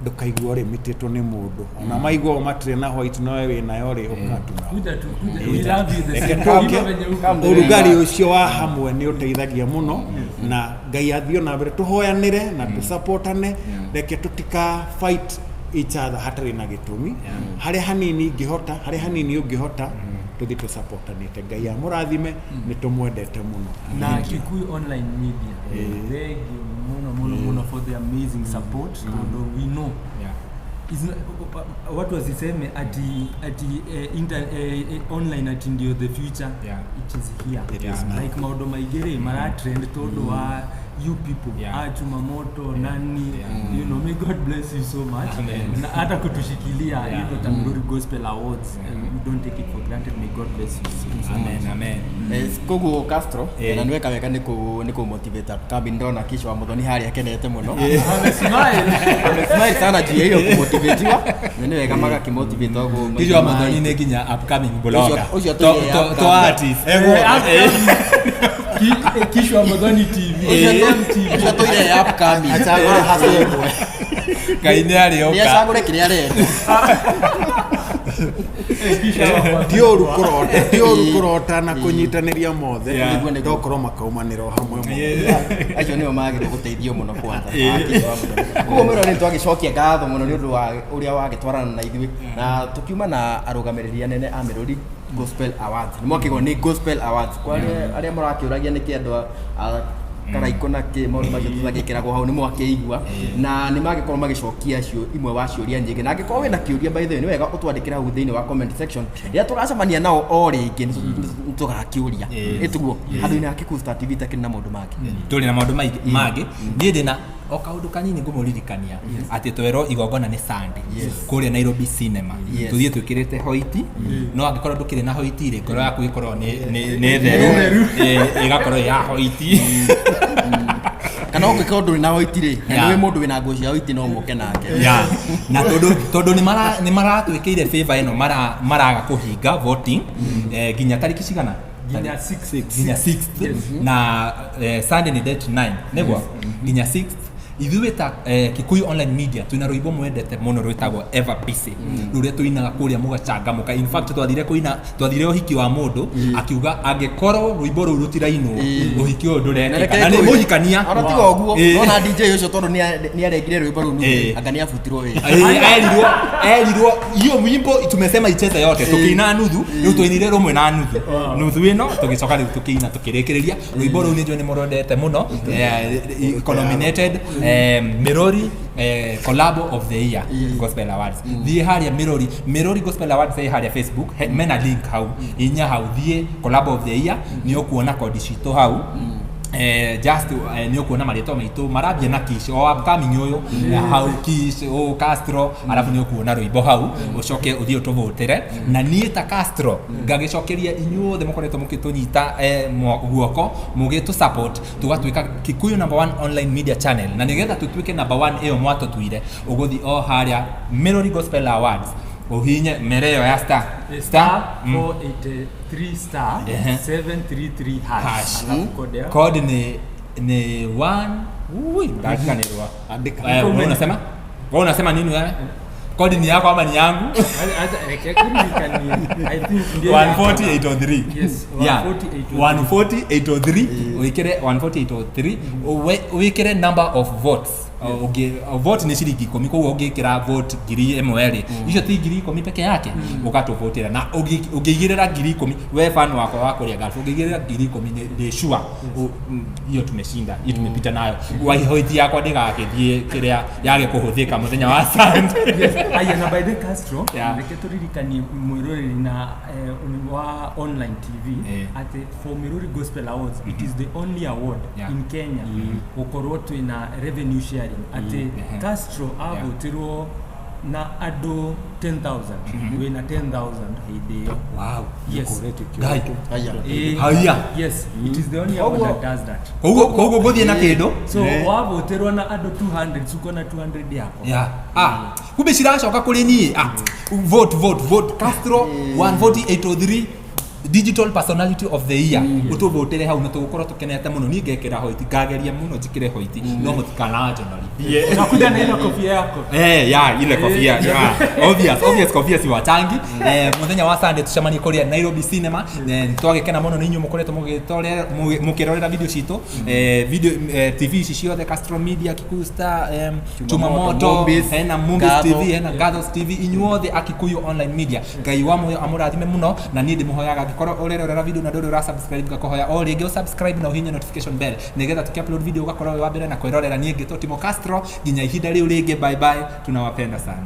Speaker 4: ndũkaigua ũrĩmĩtĩtwo nĩ mũndũ. Ona maigua o matirĩ na white, no we wĩnayo rĩ, ũka tu nao.
Speaker 3: Kuja tu, kuja. We love you the
Speaker 4: Reke
Speaker 3: same.
Speaker 4: tũke.
Speaker 3: Hivyo venye uko.
Speaker 4: Ũrugarĩ ũcio wa hamwe nĩ ũteithagia mũno, na Ngai athiĩ na mbere, tũhoyanĩre na tũsupportane. Reke tũtika fight each other hatarĩ na gĩtũmi. Harĩa hanini ingĩhota, harĩa hanini ũngĩhota, tũthiĩ tũsupportanĩte. Ngai amũrathime, nĩ tũmwendete mũno.
Speaker 3: Na Kikuyu Online Media, thank you muno muno muno for the amazing support, tondu we know is not, watu wasiseme ati online ati ndio the future. It is here.
Speaker 4: It is now.
Speaker 3: Like maundu maingĩ rĩ mara trend tondu wa you people, Chumamoto nani. May God bless you so much.
Speaker 1: Amen.
Speaker 3: Na hata kutushikilia hivyo Tamruri Gospel Awards, we don't take it for granted. May God bless you so, so much.
Speaker 1: Amen, amen.
Speaker 2: Koguo Castro, na nĩweka wega nĩ kũ motivate kambi. Ndona Kisho wa Muthoni harĩa akenete mũno.
Speaker 3: Amesmile.
Speaker 2: Amesmile sana juu ya hiyo kumotivatiwa, na nĩ wega magakĩmotivate ũguo.
Speaker 1: Kichwa wa Muthoni nĩ nginya upcoming blogger.
Speaker 2: Ũcio atũire
Speaker 1: To
Speaker 2: upcoming.
Speaker 1: artist.
Speaker 3: Kishwa Muthoni TV.
Speaker 2: Ũcio atũire upcoming.
Speaker 4: Acagũre hustle ĩmwe.
Speaker 1: Ngai nĩ
Speaker 2: Nĩ
Speaker 1: arĩũka.
Speaker 2: acagũre kĩrĩa arenda.
Speaker 4: Ti ũru kũrota, ti ũru kũrota na kũnyitanĩria mothe.
Speaker 2: Nĩguo, nĩguo.
Speaker 4: Tokorwo makaumanĩra o hamwe mothe.
Speaker 2: Acio nĩo magĩrĩirwo gũteithio mũno kwanza. Koguo mwĩrwo nĩ twagĩcokia ngatho mũno nĩ ũndũ wa ũrĩa wagĩtwarana na ithuĩ, na tũkiuma na arũgamĩrĩri anene a Mĩrũri Gospel Awards. Nĩ mwakĩgwo nĩ Gospel Awards. Kwa arĩa mũrakĩũragia nĩkĩ andũ a karaikũ na kĩ maũndũ macio tũtagĩkĩragwo hau, nĩ mwakĩigua na nĩ magĩkorwo magĩcokia cio imwe wa ciũria nyingĩ. Na angĩkorwo wĩna kĩũria, by the way, nĩ wega ũtwandĩkĩre hau thĩinĩ wa comment section. Rĩrĩa tũgacemania nao o rĩngĩ nĩ tũgakĩũria ĩtuguo handũ-inĩ ha Kikuyu Star TV takĩrĩ na maũndũ mangĩ.
Speaker 1: Tũrĩ na maũndũ maingĩ mangĩ. Niĩ ndĩna o kaũndũ kanini ngũmũririkania atĩ twerwo igongona nĩ Sunday kũrĩa Nairobi Cinema. Tũthiĩ twĩkĩrĩte hoiti, no angĩkorwo ndũkĩrĩ na hoiti rĩ, ngoro yaku ĩkorwo nĩ theru, ĩgakorwo ĩ ya hoiti.
Speaker 2: Kana ũngĩkorwo ndũrĩ na hoiti rĩ, na nĩwe mũndũ wĩna nguo cia hoiti, no mũke nake.
Speaker 1: Yeah. Na tondu nĩ maratwĩkĩire favor ĩno, maraga kũhinga voting nginya tariki cigana?
Speaker 3: Nginya 6.
Speaker 1: Nginya 6th, na Sunday ni date 9, nĩguo nginya 6th. Ithuĩ ta Kikuyu Online Media twĩna rwĩmbo mwendete mũno rwĩtagwo Ever Busy, rũrĩa tũinaga kũrĩa mũgacangamũka. In fact, twathire kũina, twathire ũhiki wa mũndũ, akiuga angĩkorwo rwĩmbo rũu rũtirainwo, ũhiki ũyũ ndũrekĩka, na nĩ mũhikania.
Speaker 2: Ona tiga ũguo, nona DJ ũcio tondũ nĩ arengire rwĩmbo rũu nuthu, anga nĩ abutirwo wĩra.
Speaker 1: Erirwo hiyo wimbo tumesema icheze yote, tukiina nuthu. Riu twainire rumwe na nuthu nuthu ĩno, tũgĩcoka rĩu tũkĩina tũkĩrĩkĩrĩria rwĩmbo rũu. Nĩ njũĩ nĩ mũrwendete mũno. Iko nominated Mirori Collabo of the Year Gospel Awards. Thiĩ harĩa Mirori Gospel Awards ĩ harĩa Facebook, mena link hau inya hau. Thiĩ Collabo of the Year, nĩ ũkuona kodi citũ hau. Just nĩ ũkuona marĩtwa maitũ marambia na Kish o upcoming ũyũ hau, Kish o Castro, arabu nĩ ũkuona rwĩmbo hau, ũcoke ũthiĩ ũtũvũtĩre. Na niĩ ta Castro ngagĩcokeria inyuothe mũkoretwo mũgĩtũnyita guoko, mũgĩtũ support tũgatuĩka Kikuyu number one online media channel. Na nĩgetha tũtuĩke number one ĩyo mwatũtuire, ũgũthiĩ o harĩa Mirori Gospel Awards, ũhinye mere ĩyo ya star
Speaker 3: Star 483 star 733 hash.
Speaker 1: Hash.
Speaker 3: Alafu code yao.
Speaker 1: Code ni one, ui, ndariganĩrwo.
Speaker 4: Andĩka.
Speaker 1: Wewe unasema nini? Wewe, code ni yako ama ni yangu?
Speaker 3: Reke kuririkanie. I think ndio
Speaker 1: 140 803.
Speaker 3: Yes,
Speaker 1: Yeah.
Speaker 3: 140 803.
Speaker 1: 140 803, wikire 140 803, wikire number of votes. Vote nĩ ciringi 10, koguo ũngĩkĩra vote 1000 rĩ, icio ti 10,000 peke yake ũgatũvotera. Na ũngĩigĩrĩra 10,000, we fan wakwa wa kũrĩa Gulf, ũngĩigĩrĩra 10,000 ndĩ sure hiyo tumeshinda, hiyo tumepita nayo. Wahoiti yakwa ndĩgagĩthiĩ kĩrĩa yage kũhũthĩka mũthenya wa Sunday.
Speaker 3: Yes. Aya, na by the Castro, reke tũririkanie mwĩroreri na wa online TV atĩ for Miruri Gospel Awards, it is the only award in Kenya gũkorwo twĩna revenue sharing, atĩ Castro avotirwo na andũ 10,000, wĩna 10,000 hĩndĩ ĩyo.
Speaker 1: Wow.
Speaker 3: Yes.
Speaker 1: Ngai.
Speaker 2: Haya.
Speaker 1: Haya.
Speaker 3: Yes, it is the only award that does that.
Speaker 1: Koguo ngũthiĩ na kĩndũ.
Speaker 3: So wavotirwo na andũ 200, suko na 200 yako.
Speaker 1: Yeah. Ah, kumbe ciracoka kũrĩ niĩ. Ah, vote, vote, vote Castro 140 803, Digital Personality of the Year. Ũtũvotere hau na tũgũkorwo tũkenete mũno. Niĩ ngekĩra hoiti, ngageria mũno njĩkĩre hoiti, no mũtikananjonorithie.
Speaker 3: Unakuja na ile kofia yako.
Speaker 1: Ya ile kofia, ya obvious, obvious kofia si wachangi. Muthenya wa Sunday tucemanie kuria Nairobi Cinema. Twagĩkena mũno nĩ inyuĩ mũkoretwo mũkĩrorera video citũ, video TV ici ciothe, Castro Media, Kikuyu Star, Chuma Moto,
Speaker 2: Mombis,
Speaker 1: hena Mombis
Speaker 2: Gatho.
Speaker 1: TV, hena Gathos TV. Inyuothe Akikuyu Online Media, Ngai wa muoyo amũrathime mũno. Na niĩ ndĩmũhoyaga, angĩkorwo ũrerorera video na ndũrĩ ũra subscribe, ngakũhoya o rĩngĩ ũsubscribe na ũhihinye notification bell, nĩgetha tukiupload video ũgakorwo wĩ wa mbere na kwĩrorera. Niĩ ngĩtwo Timo Castro, nginya ihinda rĩu rĩngĩ, bye bye, tunawapenda sana.